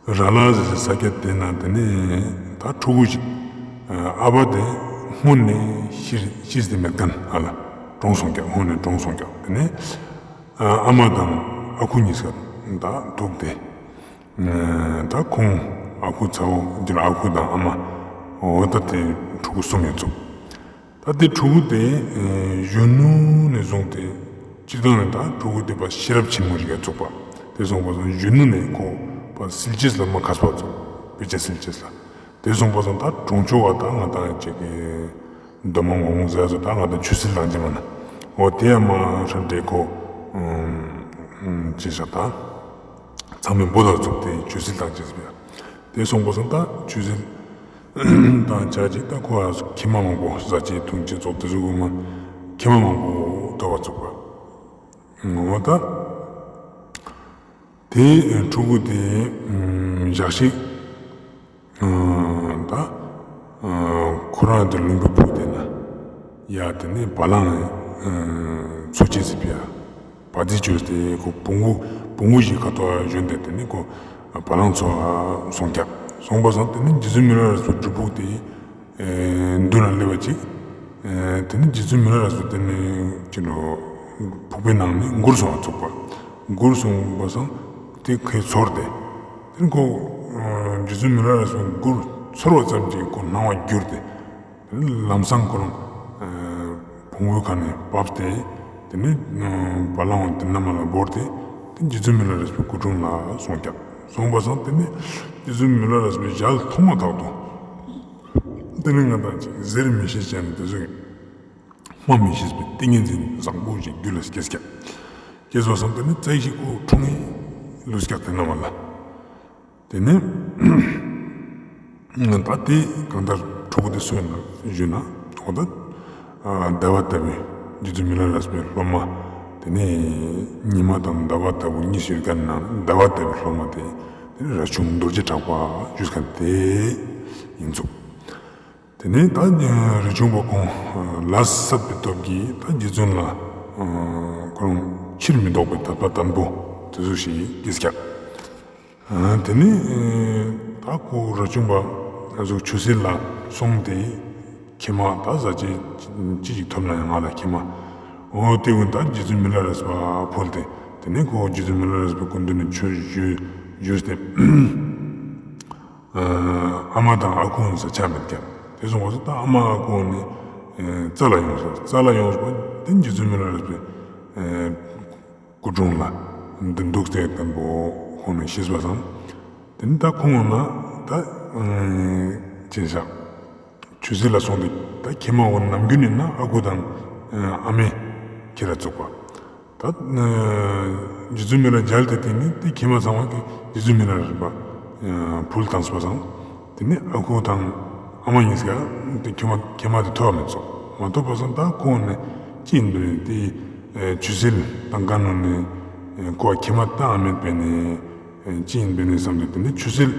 ར་ལ་ཟེར་ས་སྐྱ་དེ་ན་དེ་ནས་ད་ཕྲུ་གུ་ཞིག་ཨ་ཕ་དེ་སྔོན་ནས་ཤི་ཤི་སྟེ་མེད་མཁན་ཨ་ལ་གྲོངས་སོང་ཀྱག་སྔོན་ནས་གྲོངས་སོང་ཀྱག་དེ་ནས་ཨ་མ་དང་ཨ་ཁུ་གཉིས་ཀ་ད་ཐུག་སྟེ། ད་ཁོང་ཨ་ཁུ་ཚ་བོ་འདིར་ཨ་ཁུ་དང་ཨ་མ་འོ་ད་དེ་ཕྲུ་གུ་གསུམ་ཡོད་ཚུགས། ད་དེ་ཕྲུ་གུ་དེ་གཞོན་ནུ་ནས་བཟུང་སྟེ་སྤྱིར་བཏང་ནས་ད་ཕྲུ་གུ་དེ་པ་ཤེས་རབ་ཆེན་མོ་ཞིག་ཡ་ཚུགས་པ། དེ་སོང་པ་སང་གཞོན་ནུ་ནས་ཁོ་པ་སིལ་ཅེས་ལ་མ་མཁས་པ་ཚུགས། དཔེ་ཆ་སིལ་ཅེས་ལ། དེ་སོང་པ་སང་ད་གྲོང་ཆོག་བ་ད་ང་ད་ཅིག་གི་འདོད་མ་ངོ་ངོ་ཟེར་ཚོ་ད་ང་ད་ཆོས་སིལ་ལང་ཅེ་མ་ན། འོ་དེ་ཡ་མ་ཧྲ་འདྲེ་ཁོ་ཅི་ཤ་ད་ཚང་མའི་འབོ་ད་ཚུགས་དེ་ཆོས་སིལ་ལང་ཅེས་པ། དེ་སོང་པ་སང་ད་ཆོས་སིལ། དང་ཆ་གཅིག་ད་ཁོ་ཨ་སོ་ཁྱི་མ་མང་པོ་ཟ་ཅེས་འཐུང་ཅེས་ཚོགས་དེ་ཚོ་གོ་མ་ཁྱི་མ་མང་པོ་ཐོབ་པ་ཚུགས་པ། ངོ་ད་དེ་ཕྲུ་གུ་དེ་ཞག་ཞིག་ད་ཁོ་རང་དེ་ལུང་པའི་ཕུག་དེ་ན་ཡ་དེ་ནས་བ་ལང་འཚོ་ཅེས་ཟིག་པ་ཡ། བ་ཙི་བྱོས་ཏེ་ཁོ་བོང་བུ་བོང་བུ་ཞིག་ཁ་ཐོག་བཞོན་ཏེ་དེ་ནས་ཁོ་བ་ལང་འཚོ་སོང་ཀྱག་སོང་པ་སང་དེ་ནས་རྗེ་བཙུན་མི་ལ་རས་པའི་སྒྲུབ་ཕུག་དེ་མདུན་ལ་སླེབས་པ་ཅིག་དེ་ནས་རྗེ་བཙུན་མི་ལ་རས་པ་དེ་ནས་ཅི་ལོ་ཕུག་པའི་ནང་ནས་མགུར་གསུང་བ་ཚུགས་པ། མགུར་གསུངས་པ་སང་དེ་ཁོས་ཚོར་ཏེ། དེ་ནས་ཁོ་རྗེ་བཙུན་མི་ལ་རས་པའི་མགུར་ཚོར་བ་ཙམ་གྱིས་ཁོ་སྣང་བ་འགྱུར་ཏེ། དེ་ནས་ལམ་སང་ཁོ་རང་བོང་བུའི་ཁ་ནས་བབས་ཏེ། དེ་ནས་བ་ལང་བ་དེ་མནའ་མ་ལ་བོར་ཏེ། དེ་རྗེ་བཙུན་མི་ལ་རས་པའི་སྐུ་དྲུང་ལ་སོང་ཀྱག་སོང་པ་སང་དེ་ནས་རྗེ་བཙུན་མི་ལ་རས་པའི་ཞལ་མཐོང་མ་ཐག་ཏུ། དེ་ནས་ང་དང་ཅིག་ཟེར་མི་ཤེས་ཅན་དེ་ཚོས་སྨྲ་མི་ཤེས་པའི་ཏིང་ངེ་འཛིན་བཟང་པོ་ཞིག་རྒྱུད་ལ་སྐྱེས་ཀྱག་སྐྱེས་པ་སང་དེ་ནས་ཙ་ཞིག་ཁོ་འཁྲུངས་ཡིན་ལུས་ཀྱག་དེ་མནའ་མ་ལ། དེ་ནས་ད་དེ་གང་ལྟར་ཕྲུ་གུ་དེ་སུ་ཡིན་ན་ཞུས་ན། འོ་ད་ཟླ་བ་ལྟ་བུའི་རྗེ་བཙུན་མི་ལ་རས་པའི་སློབ་མ། དེ་ནས་ཉི་མ་དང་ཟླ་བ་ལྟ་བུ་གཉིས་ཡོད་མཁན་ནང་ཟླ་བ་ལྟ་བུའི་སློབ་མ་དེ་དེ་ནས་རས་ཆུང་རྡོ་རྗེ་གྲགས་པ་ཞུས་མཁན་དེ་ཡིན་ཚུགས། དེ་ནས་ད་རས་ཆུང་པ་ཁོང་ལ་བསད་པའི་སྟོབས་ཀྱིས་ད་རྗེ་བཙུན་ལ་ཁོ་རང་ཕྱིར་མི་ལྡོག་པའི་དད་པ་དམ་པོ་དེ་ཚོ་ཞིག་སྐྱེས་ཀྱག་དེ་ནས་ད་ཁོ་རས་ཆུང་པ་ང་ཚོ་ཆོས་སྲིད་ལ་སོང་སྟེ་ཁྱི་མ་ད་ཟ་ཅི་ཅི་ཞིག་ཐོབ་ན་ཡང་ང་ལ་ཁྱི་མ། འོ་དེ་ཀུན་ད་རྗེ་བཙུན་མི་ལ་རས་པ་ཕུལ་ཏེ། དེ་ནས་ཁོ་རྗེ་བཙུན་མི་ལ་རས་པའི་སྐུ་མདུན་ནས་ཆོས་ཞུས་ཞུས་ཏེ། ཨ་མ་དང་ཨ་ཁུ་ནི་ས་ཆ་མེད་ཀྱང་དེ་སོང་བ་སོ་ད་ཨ་མ་ཨ་ཁུ་ནི་རྩ་ལ་ཡོང་སོང་། རྩ་ལ་ཡོང་སོང་དེ་རྗེ་བཙུན་མི་ལ་རས་པའི་སྐུ་དྲུང་ལ་འདི་འདུག་སྟེ་དམ་པོ་ཁོང་ནས་ཤེས་པ་སང་། དེ་ནི་ད་ཁོང་ན་ད་ཅི་བྱ་ཆོས་སྲིད་ལ་སོང་སྟེ་ད་ཁྱི་མ་འོ་ནམ་རྒྱུན་ནི་ན་ཨ་ཁུ་དང་ཨ་མས་ཁྱེར་བཙུགས་པ། ད་རྗེ་བཙུན་མི་ལ་མཇལ་ཏེ་དེ་ནི་དེ་ཁྱི་མ་ཚང་མ་གིས་རྗེ་བཙུན་མི་ལ་རས་པ་ཕུལ་བཏང་སོང་བ་སང་། དེ་ནི་ཨ་ཁུ་དང་ཨ་མ་གཉིས་ཀ་དེ་ཁྱི་མ་ཁྱི་མ་དེ་ཐོབ་མི་ཚུགས། མ་ཐོབ་པ་སང་ད་ཁོང་ནས་ཅི་ཡིན་འདུག་དེ་ ཆུད་ཟོས་བཏང་ག་ནང་ནས་ཁོ་ཁྱིམ་མ་བཏང་མེད་པས་ནས་ཅི་ཡིན་པས་ནས་བསམ་དུས་དེ་ནས་ཆུད་ཟོས་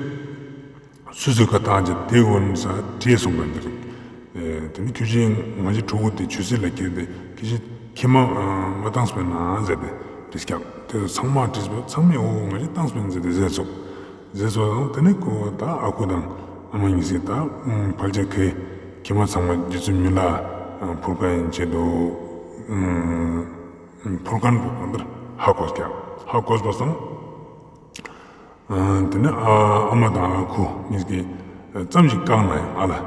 སུ་སུ་ག་བཏང་ཅེས་དེ་འོན་ས་བྲིས་སོང་པ་འདི་རེད། དེ་ནས་ཁྱོད་ཀྱིས་ང་ཞིག་གྲོགས་པོ་དེ་ཆུད་ཟོས་ལ་ཁྱེར་ཏེ་ཁྱེད་ཀྱིས་ཁྱིམ་མ་མ་བཏང་སྤེན་ན་ཟེར་ཏེ་བྲིས་ཀྱང་དེ་ཚོ་ཚང་མ་བྲིས་པ་ཚང་མས་འོ་ང་ཞིག་བཏང་སྤེན་ཟེར་ཏེ་ཟེར་སོང་། ཟེར་སོང་དེ་ནས་ཁོ་ད་ཨ་ཁུ་དང་ཨ་མ་གཉིས་ཀྱིས་ད་ཕལ་ཆེར་ཁོའི་ཁྱིམ་མ་ཚང་མ་རྗེ་བཙུན་མི་ལ་ཕུལ་ག་ཡིན་ཆེད་དུ་ཕུལ་མཁན་པོ་གང་ལྟར་ཧ་གོ་ཀྱང་ཧ་གོ་པ་སང་། དེ་ནས་ཨ་མ་དང་ཨ་ཁུ་གཉིས་ཀྱིས་ཙམ་ཞིག་བཀག་ན་ཡང་ཨ་ལ་དེ་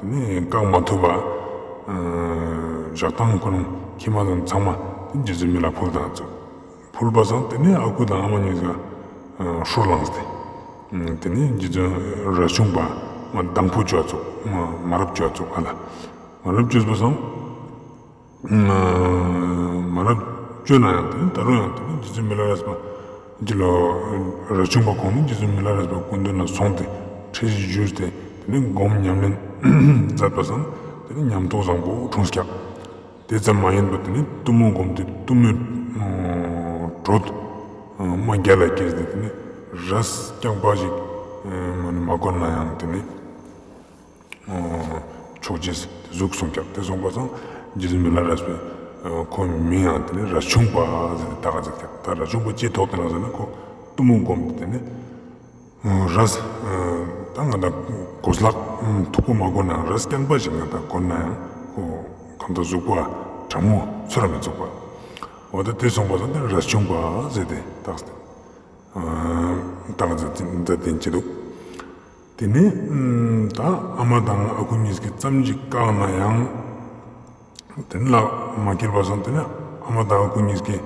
ནས་བཀག་མ་ཐུབ་པ་ཞག་དང་ཁོ་རང་ཁྱིམ་མ་དང་ཚང་མ་དེ་རྗེ་བཙུན་མི་ལ་ཕུལ་དང་ཚུགས། ཕུལ་པ་སང་དེ་ནས་ཨ་ཁུ་དང་ཨ་མ་གཉིས་ཀ་ཧྲུར་ལངས་ཏེ། དེ་ནས་རྗེ་བཙུན་རས་ཆུང་པ་མ་དང་པོ་བཅོས་ཚུགས་མ་མ་རབས་བཅོས་ཚུགས་ཨ་ལ། མ་རབས་བཅོས་པ་སང་མ་རབས་བཅོས་ན་ཡང་དེ་ནས་ད་རུང་ཡང་དེ་ནས་རྗེ་བཙུན་མི་ལ་རས་པ་འདི་ལོ་རས་ཆུང་པ་ཁོང་ནས་རྗེ་བཙུན་མི་ལ་རས་པ་སྐུ་མདུན་ལ་སོང་སྟེ་ཁྲིད་གཞི་ཞུས་ཏེ་དེ་ནས་སྒོམ་ཉམས་ལེན་མཛད་པ་སང་དེ་ནས་ཉམས་རྟོགས་བཟང་པོ་འཁྲུངས་ཀྱང་། དེ་ཙམ་མ་ཡིན་པར་དེ་ནས་གཏུམ་མོ་སྒོམ་དུས་གཏུམ་མོའི་གྲོགས་དམག་རྒྱལ་ལ་སྐྱེས་ཏེ་དེ་ནས་རས་རྐྱང་པ་ཞིག་མ་ནི་མ་བསྐོར་ན་ཡང་དེ་ནས་ཆོག་ཅེས་དེ་གཟུགས་གསུངས་ཀྱང་དེ་གསུངས་པ་སང་རྗེ་བཙུན་མི་ལ་རས་པས་ཁོ་མིང་ཡང་དེ་ནས་རས་ཆུང་པ་ཟེར་ཏེ་བཏགས་ཀྱང་ཟེར་ཀྱང་ད་རས་ཆུང་པ་ཅེས་ཐོགས་ཏེ་ན་ཟེར་ན་ཁོ་གཏུམ་མོ་སྒོམ་དུས་དེ་ནས། རས། ད་ང་ད་གོས་ལག་མཐུག་པོ་མ་གོན་ན་རས་རྐྱང་པ་ཞིག་ང་ད་གོན་ན་ཡང་ཁོ་གང་ལྟར་གཟུགས་པོ་གྲང་མོ་ཚོར་མི་ཚུགས་པ། འོ་ད་དེ་སོང་པ་ད་དེ་རས་ཆུང་པ་ཟེར་ཏེ་བཏགས་ཏེ་བཏགས་མཛད་དེ་མཛད་དེ་འཆི་འདུག་དེ་ནས་ད་ཨ་མ་དང་ཨ་ཁུ་གཉིས་ཀྱིས་ཙམ་ཞིག་བཀག་ན་ཡང་། དེ་ནས་ལག་མ་འཁྱེར་བ་སོང་དེ་ནས་ཨ་མ་དང་ཨ་ཁུ་གཉིས་ཀྱིས་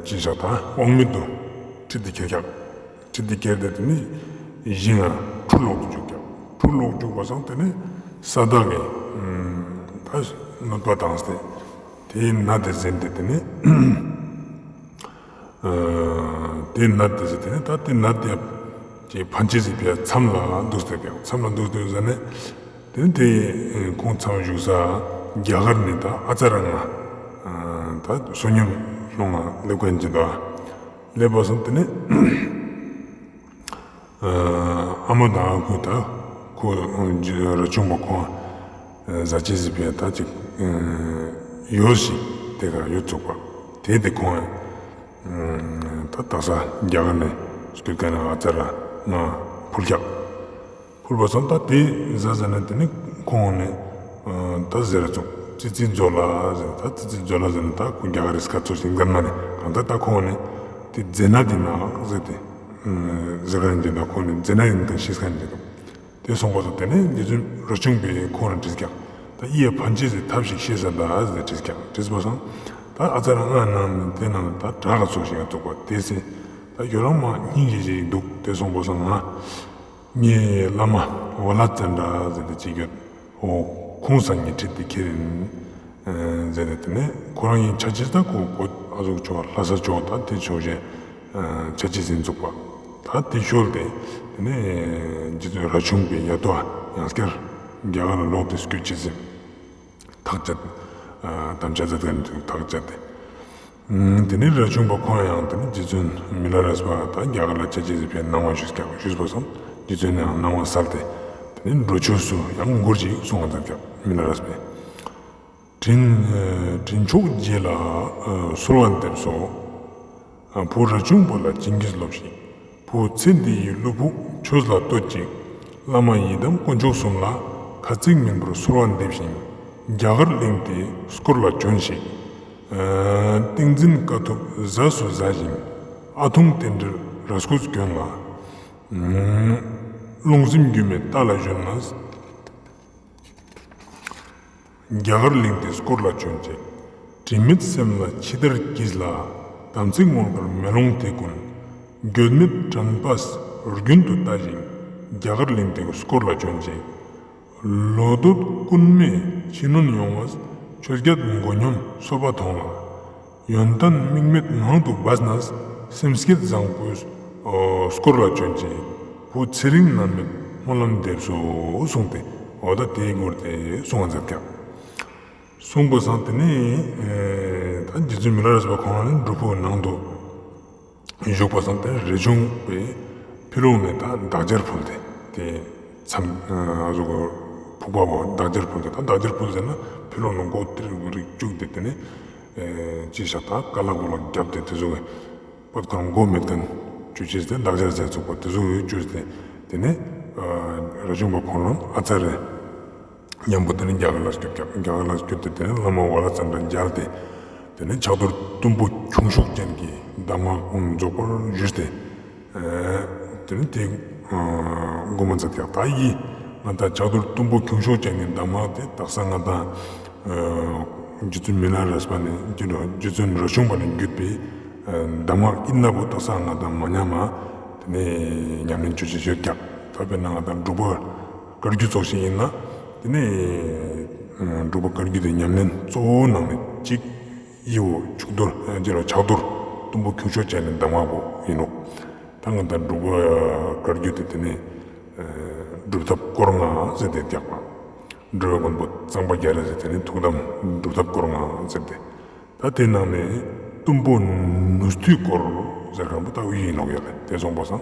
ཅི་བྱ་ད་དབང་མེད་དུ་ཁྲིད་དེ་ཁྱེར་ཀྱང་ཁྲིད་དེ་ཁྱེར་ཏེ་དེ་ནས་ཞིང་ང་ཁྲུ་ལོག་ཏུ་བཅུག་ཀྱང་ཁྲུ་ལོག་བཅུག་པ་སོང་དེ་ནས་ས་བདག་གིས་ད་གནོད་པ་བཏང་སྟེ་དེའི་ནད་དེ་ཟིན་ཏེ་དེ་ནས། དེ་ནད་དེ་ཟེར་དེ་ནས་ད་དེ་ནད་དེ་ཀྱི་ཕན་ཆད་ཟེར་བའི་མཚམས་ལ་འདུག་སྟེ་མཚམས་ལ་འདུག་སྟེ་ཟེར་ནས་དེ་ནས་དེ་ཁོང་མཚམས་བཞུགས་ས་རྒྱ་གར་ནས་ད་ཨ་ཙ་ར་ང་ད་བསོད་སྙོམས་སློང་ང་སླེབས་མཁན་ཅིག་འདུག་ཨ། སླེབས་པ་སོང་དེ་ནས། ཨ་མ་དང་ཨ་ཁུ་དང་ཁོ་རས་ཆུང་པ་ཁོང་ཟ་ཆས་ཟིག་བས་ད་ཅིག་ཡོད་ཞིག་དེ་ག་ཡོད་ཚུགས་པ་དེ་དེ་ཁོང་ད་དག་ས་རྒྱ་གར་ནས་སྐྱོད་མཁན་ཨ་ཙ་ར་ང་ཕུལ་རྒྱག་ཕུལ་བ་སོང་ད་དེ་ཟ་ཟ་ནས་དེ་ནས་ཁོང་ནས་ད་ཟེར་ཚུགས་ཙི་ཙི་མཛོ་ལ་ཟེར་ད་ཙི་ཙི་མཛོ་ལ་ཟེར་ནས་ད་ཁོ་རྒྱ་གར་རིས་ཁ་ཚོར་ཞིང་གར་མ་ནས་གང་ལྟར་ད་ཁོང་ནས་དེ་རྫས་སྣ་དེ་ནག་ཟེར་ཏེ། ཟེར་ག་ཡིན་དེ་ད་ཁོ་ནི་མཛེ་ན་ཡིན་ག་ཤེས་ག་ཡིན་དེ་དང་། དེ་སོང་པ་སོང་དེ་ནས་རྗེ་བཙུན་རས་ཆུང་པས་ཁོང་ལ་དྲིས་ཀྱང་། ད་ཨི་ཡ་ཕན་ཆད་ཟེར་ཐབས་ཤིག་ཤེས་ས་ད་ཟེར་དྲིས་ཀྱང་དྲིས་པ་སང་། ད་ཨ་ཙ་ར་ང་ནང་ནས་དེ་ནང་ད་དྲག་ག་ཚོགས་ཤིག་ཡང་བཙུགས་པ་དེ་ཟེར། ད་ཡོ་རང་མ་སྙིང་རྗེ་ཞིག་འདུག་དེ་སོང་པ་སང་ང་། ངའི་བླ་མ་ཝ་ལ་ཙན་དྲ་ཟེར་དེ་ཅིག་ཡོད། ཨོ། ཁོང་ས་ངས་ཁྲིད་དེ་ཁྱེར་ཡིན། ཟེར་ནས་དེ་ནས་ཁོ་རང་ཡིན་ཆ་ཅེས་ད་ཁོ་གོ་ཨ་ཟུག་ཆོག་ལྷ་ས་ཆོག་ད་དེ་ཆོག་ཞེས་ཆ་ཅེས་ཟིན་ཚུགས་པ། ད་དེ་ཤོལ་ཏེ་དེ་ནས་རྗེ་བཙུན་རས་ཆུང་པའི་ཡ་ཏོ་ཡང་སྐྱར་རྒྱ་གར་ལ་ལོག་སྟེ་སྐྱོད་ཅེས་ཟིན། ཐག་བཅད། དམ་བཅའ་མཛད་མཁན་ཐག་བཅད་དེ། དེ་ནས་རས་ཆུང་པ་ཁོང་ཡང་དེ་ནས་རྗེ་བཙུན་མི་ལ་རས་པ་དང་རྒྱ་གར་ལ་ཆ་ཅེས་ཟིན་པའི་གནང་བ་ཞུས་ཀྱང་ཞུས་པ་སོང་རྗེ་བཙུན་ནས་ཡང་གནང་བ་སལ་ཏེ། དེ་ནས་འགྲོ་ཆོས་སུ་ཡང་མགུར་ཅིག་གསུང་བ་མཛད་ཀྱང་མི་ལ་རས་པས། དྲིན་དྲིན་མཆོག་རྗེ་ལ་གསོལ་བ་འདེབས་སོ། བུ་རས་ཆུང་པོ་ལ་བྱིན་གྱིས་རློབས་ཤིག་བུ་ཚེ་འདི་ཡི་བློ་ཕུགས་ཆོས་ལ་གཏོད་ཅིག་བླ་མ་ཡི་དམ་དཀོན་མཆོག་གསུམ་ལ་ཁ་ཚིག་མིན་པར་གསོལ་བ་འདེབས་ཤིང་རྒྱ་གར་གླིང་དེ་སྐོར་ལ་བྱོན་ཞིག་ཏིང་འཛིན་དཀའ་ཐུབ་ཟས་སུ་ཟ་ཞིང་ཨ་ཐུང་རྟེན་འབྲེལ་ར་སྐོར་གྱོན་ལ། རླུང་སེམས་སྒྱུ་མའི་རྟ་ལ་ཞོན་ན། རྒྱ་གར་གླིང་དེ་སྐོར་ལ་བྱོན་ཅིག་དྲི་མེད་སེམས་ལ་ཕྱི་དར་གྱིས་ལ། དམ་ཚིག་མངོན་དཀར་མེ་ལོང་དེ་ཀུན། འགྱོད་མེད་དྲན་པས་རྒྱུན་དུ་ལྟ་ཞིང་། རྒྱ་གར་གླིང་དེ་སྐོར་ལ་བྱོན་ཅིག་ལོ་འདོད་ཀུན་མེད་ཕྱི་ནོན་ཡོང་བས། ཆོས་བརྒྱད་མགོ་སྙོམས་སོ་པ་མཐོང་ལ། ཡོན་ཏན་དམིགས་མེད་ངང་དུ་སྦས་ནས། སེམས་བསྐྱེད་བཟང་པོས་སྐོར་ལ་བྱོན་ཅིག་བུ་ཚེ་རིང་ནམ་མེད་སྨོན་ལམ་འདེབས་སོ་གསུངས་ཏེ་འོ་ད་དེའི་མགུར་དེ་གསུང་བ་མཛད་ཀྱང་། གསུངས་པ་སང་དེ་ནས་ ད་རྗེ་བཙུན་མི་ལ་རས་པ་ཁོང་རང་ནི་སྒྲུབ་ཕུག་ནང་དུ་བཞུགས་པ་སང་དེ་རས་ཆུང་པས་ཕྱི་ལོགས་ནས་ད་འདག་སྦྱར་ཕུལ་ཏེ། དེ་མཚམས་ཨ་ཟུག་གི་ཕུག་པ་བོ་འདག་སྦྱར་ཕུལ་ཏེ། ད་འདག་སྦྱར་ཕུལ་ཟེར་ན་ཕྱི་ལོགས་ནས་མགོ་ཏིར་རིག་བཅུག་སྟེ། དེ་ནས་ཨེ་ཅི་བྱ། ད་ཀ་ལ་གོ་ལ་བརྒྱབ་སྟེ་དེ་ཟུག་གི་པད་ཁོ་རང་མགོ་མེད་མཁན་བཅུ་ཆེ་སྟེ། འདག་སྦྱར་ཟེར་ཚུགས་པ་དེ་ཟུག་གི་བཅུག་སྟེ། དེ་ནས་ཨ་རས་ཆུང་པ་ཁོང་རང་ཨ་ཙརྱ་མཉམ་པོ་དེ་ནས་རྒྱ་གར་ལ་སྐྱོད་ཀྱག་རྒྱ་གར་ལ་སྐྱོད་དེ། དེ་ནས་བླ་མ་ཝ་ལ་ཙནྡྲ་མཇལ་ཏེ། དེ་ནས་ཕྱག་རྡོར་གཏུམ་པོ་ཁྱུང་གཤོག་ཅན་གྱི་གདམས་ངག་ཀུན་རྫོགས་པར་ཞུས་ཏེ། ཨ་དེ་ནས་དེ་ཨ་སྒོམ་མཛད་ཀྱག་ད་ཡིན་ང་ད་ཕྱག་རྡོར་གཏུམ་པོ་ཁྱུང་གཤོག་ཅན་གྱི་གདམས་ངག་དེ་དག་ས་ང་ད་ཨ་རྗེ་བཙུན་མི་ལ་རས་པ་ནས་རྗེ་བཙུན་རས་ཆུང་པ་ནས་བརྒྱུད་པའི་ཨ་གདམས་ངག་ཨིན་ན་བོ་དག་ས་ང་ད་མ་ཉམས་མ། དེ་ནས་ཉམས་ལེན་བཅུ་ཆ་ཡོད་ཀྱག་ད་དཔེར་ན་ང་ད་འབྲུག་པ་བཀའ་བརྒྱུད་ཚོགས་ཞིག་ཡིན་ན། དེ་ནས་འབྲུག་པ་བཀའ་བརྒྱུད་དེ་ཉམས་ལེན་གཙོ་བོ་ནང་ནས་གཅིག་ཡི་བོ་ཕྱག་རྡོར་ཨ་རྗེ་ལ་ཕྱག་རྡོར་གཏུམ་པོ་ཁྱུང་གཤོག་ཅན་ནི་གདམས་ངག་པོ་ཡིན་ནོ། ད་ང་ད་འབྲུག་པ་བཀའ་བརྒྱུད་དེ་དེ་ནས་ཨ་སྒྲུབ་ཐབས་སྐོར་ལྔ་ཟེར་ཏེ་རྒྱག་པ། འགྲོ་བའི་མགོན་པོ་གཙང་པ་རྒྱ་རས་ཟེར། དེ་ནས་ཐུགས་དམ་སྒྲུབ་ཐབས་སྐོར་ལྔ་ཟེར་ཏེ། ད་དེ་ནང་ནས་གཏུམ་པོ་ནུས་མཐུའི་སྐོར་ཟེར་མཁན་པོ་ད་དབུས་ཡིན་ནོག་ཡ་ལེ། དེ་སོང་པ་སང་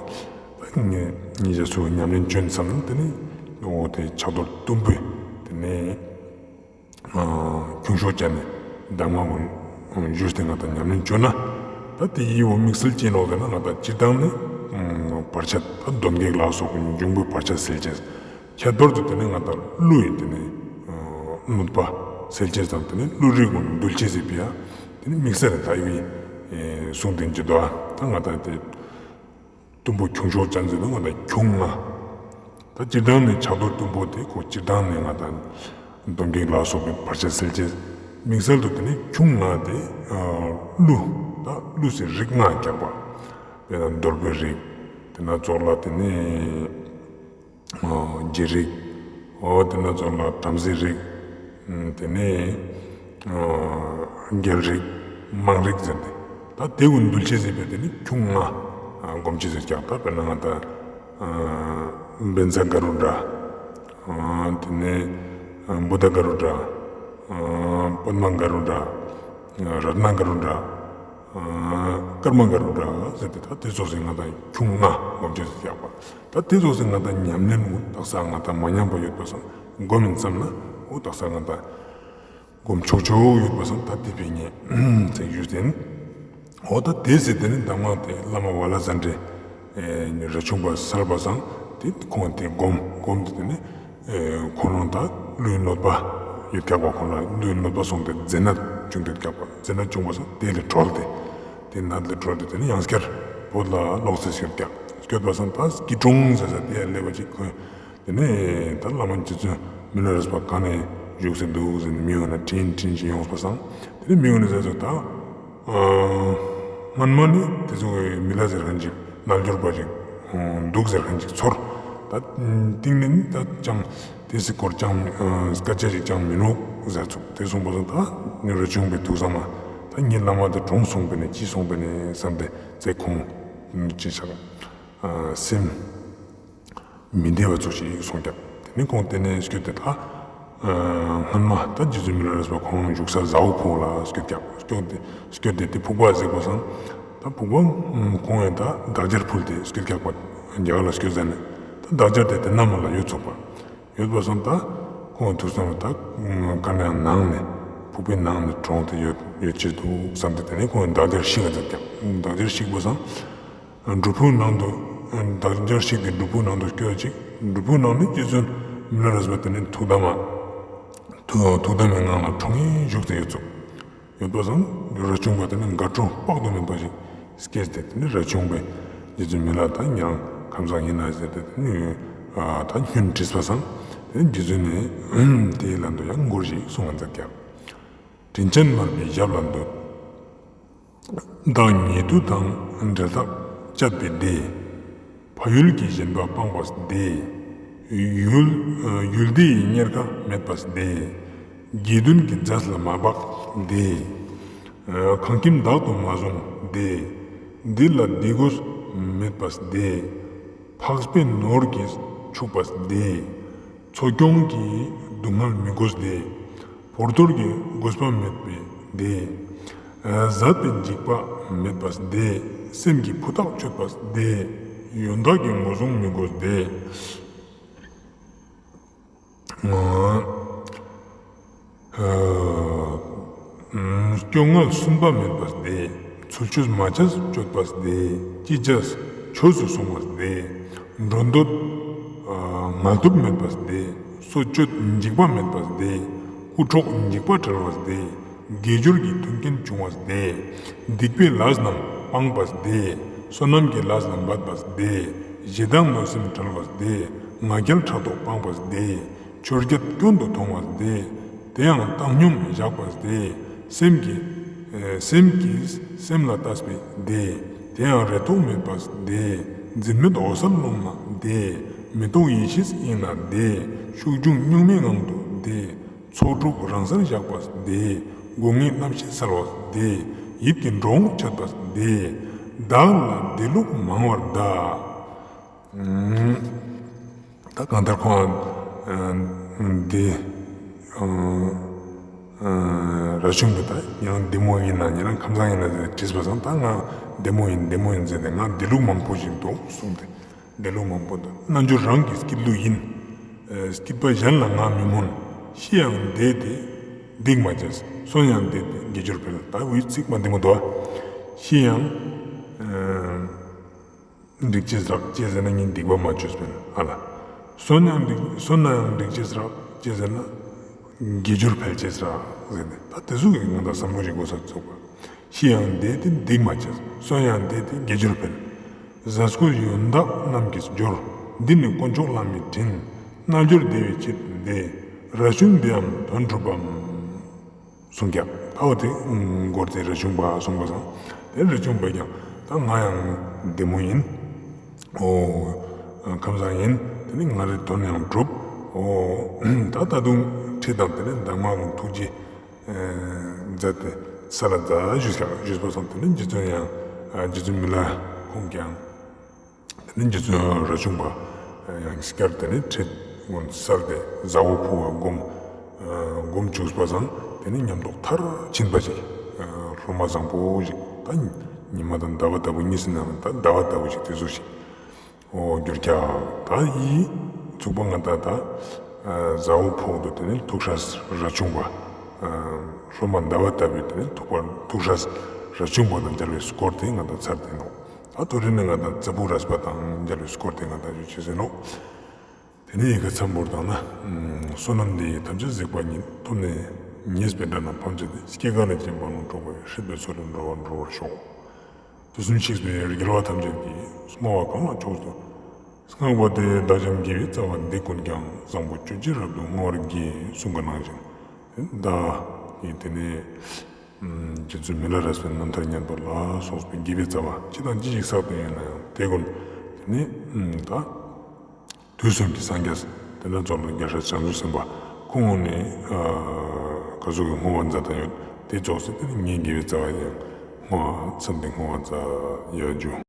ད་ངས་ཉིན་ཞག་སུ་ཉམས་ལེན་བྱོན་ཙམ་ནས། དེ་ནས་འོ་དེ་ཕྱག་རྡོར་གཏུམ་པོས་དེ་ནས་ཨ་ཁྱུང་གཤོག་ཅན་ནི་གདམས་ངག་ཀུན་ཞུས་ཏེ་ང་ད་ཉམས་ལེན་བྱོན་ན། ད་དེ་ཡི་བོ་དམིགས་བསལ་ཅི་ནོག་ཟེར་ན། ང་ད་སྤྱིར་བཏང་ནི་ཨ་བར་ཆད་ད་གདོན་བགེགས་ལ་སོགས་པའི་འབྱུང་པོའི་བར་ཆད་སེལ་ཅེས། ཁྱད་པར་དུ་དེ་ནས་ང་ད་ཀླུ་ཡི་དེ་ནས་ཨ་གནོད་པ་སེལ་ཅེས་དང་། དེ་ནས་ཀླུ་རིགས་ཀུན་འདུལ་ཅེས་ཟེར་བའི་ཡ་དེ་ནས་དམིགས་བསལ་ད་ཡི་བོའི་གསུང་དེ་འཇུ་དོ། ད་ང་ད་དེ་གཏུམ་པོ་ཁྱུང་གཤོག་ཅན་ཟེར་དུས་ང་ད་ཁྱུང་ལྔ། ད་སྤྱིར་བཏང་ནས་ཕྱག་རྡོར་གཏུམ་པོ་དེ་ཁོ་སྤྱིར་བཏང་ནས་ང་ད་གདོན་བགེགས་ལ་སོགས་པའི་བར་ཆད་སེལ་ཅེས། དམིགས་བསལ་དུ་དེ་ནས་ཁྱུང་ལྔ་དེ་ཨ་ཀླུ། ད་ཀླུ་ཟེར་རིགས་ལྔ་རྒྱག་པ། དཔེར་ན་གདོལ་པའི་རིགས། དེ་ན་ཙོག་ལ་དེ་ནས་ཨ་བྱི་རིགས། འོ་དེ་ན་ཙོག་ལ་བྲམ་ཟེ་རིགས། ཨ་དེ་ནས་ཨ་རྒྱལ་རིགས། དམངས་རིགས་ཟེར་ཏེ། ད་དེ་ཀུན་འདུལ་ཅེས་ཟེར་བའི་དེ་ནི་ཁྱུང་ལྔ་ཨ་སྒོམ་ཅེས་ཟེར་ཀྱག་ད་དཔེར་ན་ང་ད་ཨ་བཛྲ་ག་རུ་ཌ། ཨ་དེ་ནས་ཨ་བུདྡྷ་ག་རུ་ཌ། ཨ་པདྨ་ག་རུ་ཌ། ཨ་རཏྣ་ག་རུ་ཌ། ཨ་ཀརྨ་ག་རུ་ཌ་ཟེར་ཏེ། ད་དེ་ཙོགས་སེ་ང་ད་ཁྱུང་ལྔ་སྒོམ་ཅེས་ཟེར་ཀྱག་པ། ད་དེ་ཙོགས་སེ་ང་ད་ཉམས་ལེན་ཀུན་དག་ས་ང་ད་མ་ཉམས་པ་ཡོད་པ་སང་སྒོམ་ཡིན་བསམ་ན། འོ་དག་ས་ང་ད་སྒོམ་ཆོག་ཆོག་ཡོད་པ་སང་། ད་དེ་ཕན་ངེས་ཚིག་ཞུས་ཏེ། འོ་ད་དེ་ཟེར་དེ་ནི་གདམས་ངག་དེ་བླ་མ་ཝ་ལ་ཙནྡྲའི་ཨེ་རས་ཆུང་པ་སལ་པ་སང་། དེ་ཁོང་དེ་སྒོམ་སྒོམ་དེ་དེ་ནི་ཨེ་ཁོང་རང་ད་ཀླུའི་གནོད་པ་ཡོད་ཀྱག་པ། ཁོང་ལ་ཀླུའི་གནོད་པ་སོང་སྟེ་མཛེ་ནད་བྱུང་སྟེ་ཀྱག་པ། མཛེ་ནད་བྱུང་པ་སང་དེ་ལས་གྲོལ་ཏེ། དེ་ནད་ལས་གྲོལ་ཏེ་དེ་ནི་ཡང་སྐྱར་བོད་ལ་ལོག་སྟེ་སྐྱོད་ཀྱག་སྐྱོད་པ་སང་ད་སྐྱིད་གྲོང་ཟེར་ས་དེ་ཡ་སླེབས་པ་ཅིག་ཁོས། དེ་ནས་ད་བླ་མ་རྗེ་བཙུན་མི་ལ་རས་པ་གང་ནས་བཞུགས་སེ་འདུག་ཟེར་ནས་མི་ཡོང་ན་དྲིན་དྲིན་ཞིག་ཡོང་བ་སང་། དེ་ནས་མི་ཡོང་ན་ཟེར་ཚོ་ད་ཨ་སྔན་མ་ནི་དེ་ཚོ་མི་ལ་ཟེར་མཁན་ཅིག་རྣལ་འབྱོར་པ་ཅིག་འདུག་ཟེར་མཁན་ཅིག་ཚོར། ད་གཏིང་ནས་ནི་ད་ཅང་དེ་སྲིད་སྐོར་ཅང་སྐད་ཆ་ཅིག་ཅང་མི་ནུག་ཟེར་ཚོ། དེ་སོང་པ་སང་ད་ནི་རས་ཆུང་པའི་ཐུགས་བསམ་མ། ད་ངའི་བླ་མ་དེ་གྲོངས་སོང་པས་ནས་ཅི་སོང་པས་ནས་བསམ་སྟེ་ཚེ་ཁོང་ཅི་བྱ་སེམས། མི་བདེ་བ་ཚོ་ཞིག་སོང་ཀྱག་དེ་ནས་ཁོང་དེ་ནས་སྐྱོད་དེ་ད་སྔན་མ་ད་རྗེ་བཙུན་མི་ལ་རས་པ་ཁོང་བཞུགས་ས་ཟ་འོག་ཕུག་ལ་སྐྱོད་ཀྱག་སྐྱོད་དེ་སྐྱོད་དེ་དེ་ཕུག་པ་ཟེར་གོ་སང་། ད་ཕུག་པ་ཁོང་ཡང་ད་འདག་སྦྱར་ཕུལ་ཏེ་སྐྱོད་ཀྱག་པ། རྒྱ་གར་ལ་སྐྱོད་ཟ་ནས་ད་འདག་སྦྱར་དེ་དེ་ན་མ་ལ་ཡོད་ཚུགས་པ། ཡོད་པ་སང་ད་ཁོང་ཐུགས་བསམ་ད་ག་ནས་ནང་ནས་ཕུག་པའི་ནང་ནས་གྲོངས་ཏེ་ཡོད་ཡོད་ཅེས་འདུག་བསམ་སྟེ། དེ་ནས་ཁོང་འདག་སྦྱར་བཤིག་ག་མཛད་ཀྱག་འདག་སྦྱར་བཤིག་པ་སང་། སྒྲུབ་ཕུག་ནང་དུ། འདག་སྦྱར་བཤིག་སྟེ་སྒྲུབ་ཕུག་ནང་དུ་སྐྱོད་ཅིག་སྒྲུབ་ཕུག་ནང་ནས་རྗེ་བཙུན་མི་ལ་རས་པ་དེ་ནི་ཐུགས་དམ་མ། ཐུགས་ཐུགས་དམ་པའི་ངང་ལ་ཁྲོ་ངེ་བཞུགས་ཏེ་ཡོད་ཚུགས། ཡོད་པ་སང་རས་ཆུང་པ་དེ་ནི་དགའ་སྤྲོ་དཔག་ཏུ་མེད་པ་ཞིག་སྐྱེས་ཏེ། དེ་ནི་རས་ཆུང་པས་རྗེ་བཙུན་མི་ལ་ད་ཉང་ཁམས་བཟང་ཡིན་ན་ཟེར་ཏེ། དེ་ནི་ད་སྙུན་དྲིས་པ་སང་། དེ་ནི་རྗེ་བཙུན་ནི་དེའི་ལན་དུ་ཡང་མགུར་ཞིག་གསུང་བ་མཛད་ཀྱག་དྲིན་ཅན་མར་པའི་ཞབས་ལ་འདུད། བདག་ཉེ་དུ་དང་འབྲེལ་ཐག་བཅད་པའི་སྡེ། ཕ་ཡུལ་གྱི་ཞེན་པ་སྤངས་པ་སྡེ། ཡུལ་ཡུལ་སྡེ་ཡི་གཉེར་ཁ་མེད་པ་སྡེ། དགེ་འདུན་གྱི་རྫས་ལ་མ་སྦགས་སྡེ། ཁང་ཁྱིམ་བདག་ཏུ་མ་བཟུང་སྡེ། འདི་ལ་སྡེ་གོས་མེད་པ་སྡེ། འཕགས་པའི་ནོར་གྱིས་ཕྱུག་པ་སྡེ། འཚོ་སྐྱོང་གི་སྡུག་བསྔལ་མི་དགོས་ཏེ། བོར་སྟོར་གྱི་དགོས་པ་མེད་པས་ཏེ། ཟད་པའི་འཇིགས་པ་མེད་པ་སྟེ། སེམས་ཀྱི་ཕུ་ཐག་ཆོད་པ་སྟེ། ཡོན་བདག་གི་ངོ་བསྲུང་མི་དགོས་ཏེ། སྐྱོ་ངལ་སུན་པ་མེད་པ་སྟེ། ཚུལ་འཆོས་མ་བྱས་སྤྱོད་པ་སྟེ། ཅི་བྱས་ཆོས་སུ་སོང་བ་སྟེ། འགྲོ་འདོད་ངལ་དུབ་མེད་པ་སྟེ། གསོ་སྤྱོད་འཇིགས་པ་མེད་པ་སྟེ། རྐུ་འཕྲོག་འཇིགས་པ་བྲལ་བ་སྟེ། དགེ་སྦྱོར་གྱི་མཐུན་རྐྱེན་བྱུང་བ་སྟེ། སྡིག་པའི་ལས་རྣམས་སྤངས་པ་སྟེ། བསོད་ནམས་ཀྱི་ལས་རྣམས་འབད་པ་སྟེ། ཞེ་སྡང་གནོད་སེམས་བྲལ་བ་སྟེ། ང་རྒྱལ་ཕྲག་དོག་སྤངས་པ་སྟེ། ཆོས་བརྒྱད་སྐྱོན་དུ་མཐོང་བ་སྟེ། དེ་ཡང་བཏང་སྙོམས་བཞག་པ་སྟེ། སེམས་ཀྱིས་སེམས་ཀྱིས་སེམས་ལ་ལྟ་བས་ཏེ། དེ་ཡང་རེ་དོགས་མེད་པ་སྟེ། འཛིན་མེད་འོད་གསལ་ཀློང་ན་ཏེ། མི་རྟོག་ཡེ་ཤེས་དབྱིངས་ན་ཏེ། ཤུགས་འབྱུང་གཉུག་མའི་ངང་དུ་ཏེ། ཚོགས་དྲུག་རང་སར་བཞག་པ་སྟེ། སྒོ་ལྔའི་རྣམ་ཤེས་གསལ་བ་སྟེ། ཡིད་ཀྱི་འགྲོ་འོང་འཆད་པ་སྟེ། བདག་ལ་འདི་ལུགས་མང་བར་གདའ། ད་གང་ལྟར་ཁོང་འདི་ར་ཆུང་གི་ད་ཡང་བདེ་མོ་ཡིན་ན་ཡང་ན་ཁམས་བཟང་ཡིན་ན་ཟེར་དྲིས་པ་སང་ད་ང་བདེ་མོ་ཡིན་བདེ་མོ་ཡིན་ཟེར་ནས་ང་འདི་ལུགས་མང་པོ་ཞིག་འདུག་གསུངས་ཏེ། འདི་ལུགས་མང་པོ་འདུག་རྣལ་འབྱོར་རང་གི་སྐྱིད་ལུགས་ཡིན། སྐྱིད་པ་གཞན་ལ་ང་མི་སྨོན། ཤི་ཡང་བདེ་སྟེ་སྡིག་མ་བྱས། གསོན་ཡང་བདེ་སྟེ་དགེ་སྦྱོར་འཕེལ། ད་འུའི་ཚིག་མ་འདི་མོ་འདུག་ཤི་ཡང་འགྲིག་ཅེས་རག་ཅེས་ཟེར་ན་ངས་སྡིག་པ་མ་བཅོས་པས་ཨ་ལ། གསོན་ཡང་འགྲིག་གསོན་ན་ཡང་འགྲིག་ཅེས་རག་ཅེས་ཟེར་ན་དགེ་སྦྱོར་འཕེལ་ཅེས་རག་ཟེར་ནས་ད་དེ་ཚོ་གི་ང་ད་བསམ་བློ་ཞིག་དགོས་ས་ཚུགས་པ། ཤི་ཡང་བདེ་སྟེ་སྡིག་མ་བྱས། གསོན་ཡང་བདེ་སྟེ་དགེ་སྦྱོར་འཕེལ། གཟའ་སྐོར་ཡོན་བདག་རྣམས་ཀྱི་སྦྱོར། འདི་ནི་དཀོན་མཆོག་བླ་མའི་དྲིན། རྣལ་འབྱོར་བདེ་བའི་ཆེད་དུ་འདི། ར་ཆུང་འདི་འམ་དོན་གྲུབ་བམ། གསུང་རྒྱབ། ད་འོ་དེ་འགོར་དེ་ར་ཆུང་པ་གསུང་པ་སང་། དེ་ར་ཆུང་པ་ཀྱང་ད་ང་ཡང་བདེ་མོ་ཡིན། ཨོ། ཁམས་བཟང་ཡིན། དེ་ནི་ང་རའི་དོན་ཡང་གྲུབ། ཨོ། ད་ད་དུང་ཁྲིད་དང་དེ་ནི་འདབ་མ་གུང་ཐུགས་རྗེ་མཛད་དེ་ས་ལ་མཛའ་ཞུས་ཀྱང་ཞུས་པ་སང་དེ་ནི་རྗེ་བཙུན་ཡང་རྗེ་བཙུན་མི་ལ་ཁོང་ཀྱང་དེ་ནི་རྗེ་བཙུན་ར་ཆུང་པ་ཡང་སྐྱར་དེ་ནི་ཁྲིད་ངོ་སལ་ཏེ་ཟ་འོག་ཕུག་བ་སྒོམ་སྒོམ་བཅུག་པ་སང་དེ་ནི་ཉམས་རྟོགས་མཐར་ཕྱིན་པ་ཅིག་སློབ་མ་བཟང་པོ་ཞིག་ད་ཉི་མ་དང་ཟླ་བ་ལྟ་བུ་གཉིས་སུ་ན་ད་ཟླ་བ་ལྟ་བུ་ཞིག་དེ་ཚོ་ཞིག་ཨོ་འགྱུར་རྒྱག་ད་ཡིས་ཚུགས་པ་ང་ད་ད་ཟ་འོག་ཕུག་ཏུ་དེ་ནི་ཐུགས་སྲས་ར་ཆུང་པ། སློབ་མ་ཟླ་བ་ལྟ་བུའི་དེ་ནི་ཐུགས་པ་ཐུགས་སྲས་ར་ཆུང་པ་དང་མཇལ་བའི་སྐོར་དེ་ང་ད་ཚར་དེ་ནོ། ད་དུ་རིང་ནི་ང་ད་རྩེ་ཕུག་རས་པ་དང་མཇལ་བའི་སྐོར་དེ་ང་ད་ཞུ་ཆེ་ཟེར་ནོ། དེ་ནི་ཡི་གེ་མཚམས་བོར་དང་ན། བསོད་ནམས་འདི་ཡིས་ཐམས་ཅད་གཟིགས་པ་ཉིད། ཐོབ་ནས་ཉེས་པའི་དགྲ་རྣམས་ཕམ་བྱས་ཏེ། སྐྱེ་རྒ་ན་འཆིའི་རྦ་ཀློང་འཁྲུགས་པའི། སྲིད་པའི་མཚོ་ལས་འགྲོ་བ་སྒྲོལ་བར་ཤོག་དུས་གསུམ་གཤེགས་པའི་རྒྱལ་བ་ཐམས་ཅད་ཀྱིས། སྨྲ་བ་གང་ལ་མཆོག་ཏུ་བསྔགས་པ་དེས། བདག་ཀྱང་དགེ་བའི་རྩ་བ་འདི་ཀུན་ཀྱང་། བཟང་པོ་སྤྱོད་ཕྱིར་རབ་ཏུ་བསྔོ་བར་བགྱི། གསུངས་པ་ནང་བཞིན། བདག་ནི་དེ་ནས་རྗེ་བཙུན་མི་ལ་རས་པའི་རྣམ་ཐར་ཉན་པ་ལ་སོགས་པའི་དགེ་བའི་རྩ་བ་ཅི་དང་ཅི་ཞིག་བསགས་པ་ཡིན་ན་ཡང་དེ་ཀུན་དེ་ནས་ད། དུས་གསུམ་གྱི་སངས་རྒྱས་དེ་འདྲ་རྫོགས་ལ་རྒྱལ་སྲས་བྱང་ཆུབ་སེམས་དཔའ་ཁོང་ནི་ག་ཟུག་གི་བསྔོ་བ་མཛད་དང་ཡོད་དེ་རྫོགས་སྲིད་དེ་ནི་ངའི་དགེ་བའི་རྩ་བ་ཡང་བསྔོ་བ་མཚམས་དེ་བསྔོ་བ་མཛད་ཡ་རྒྱུ་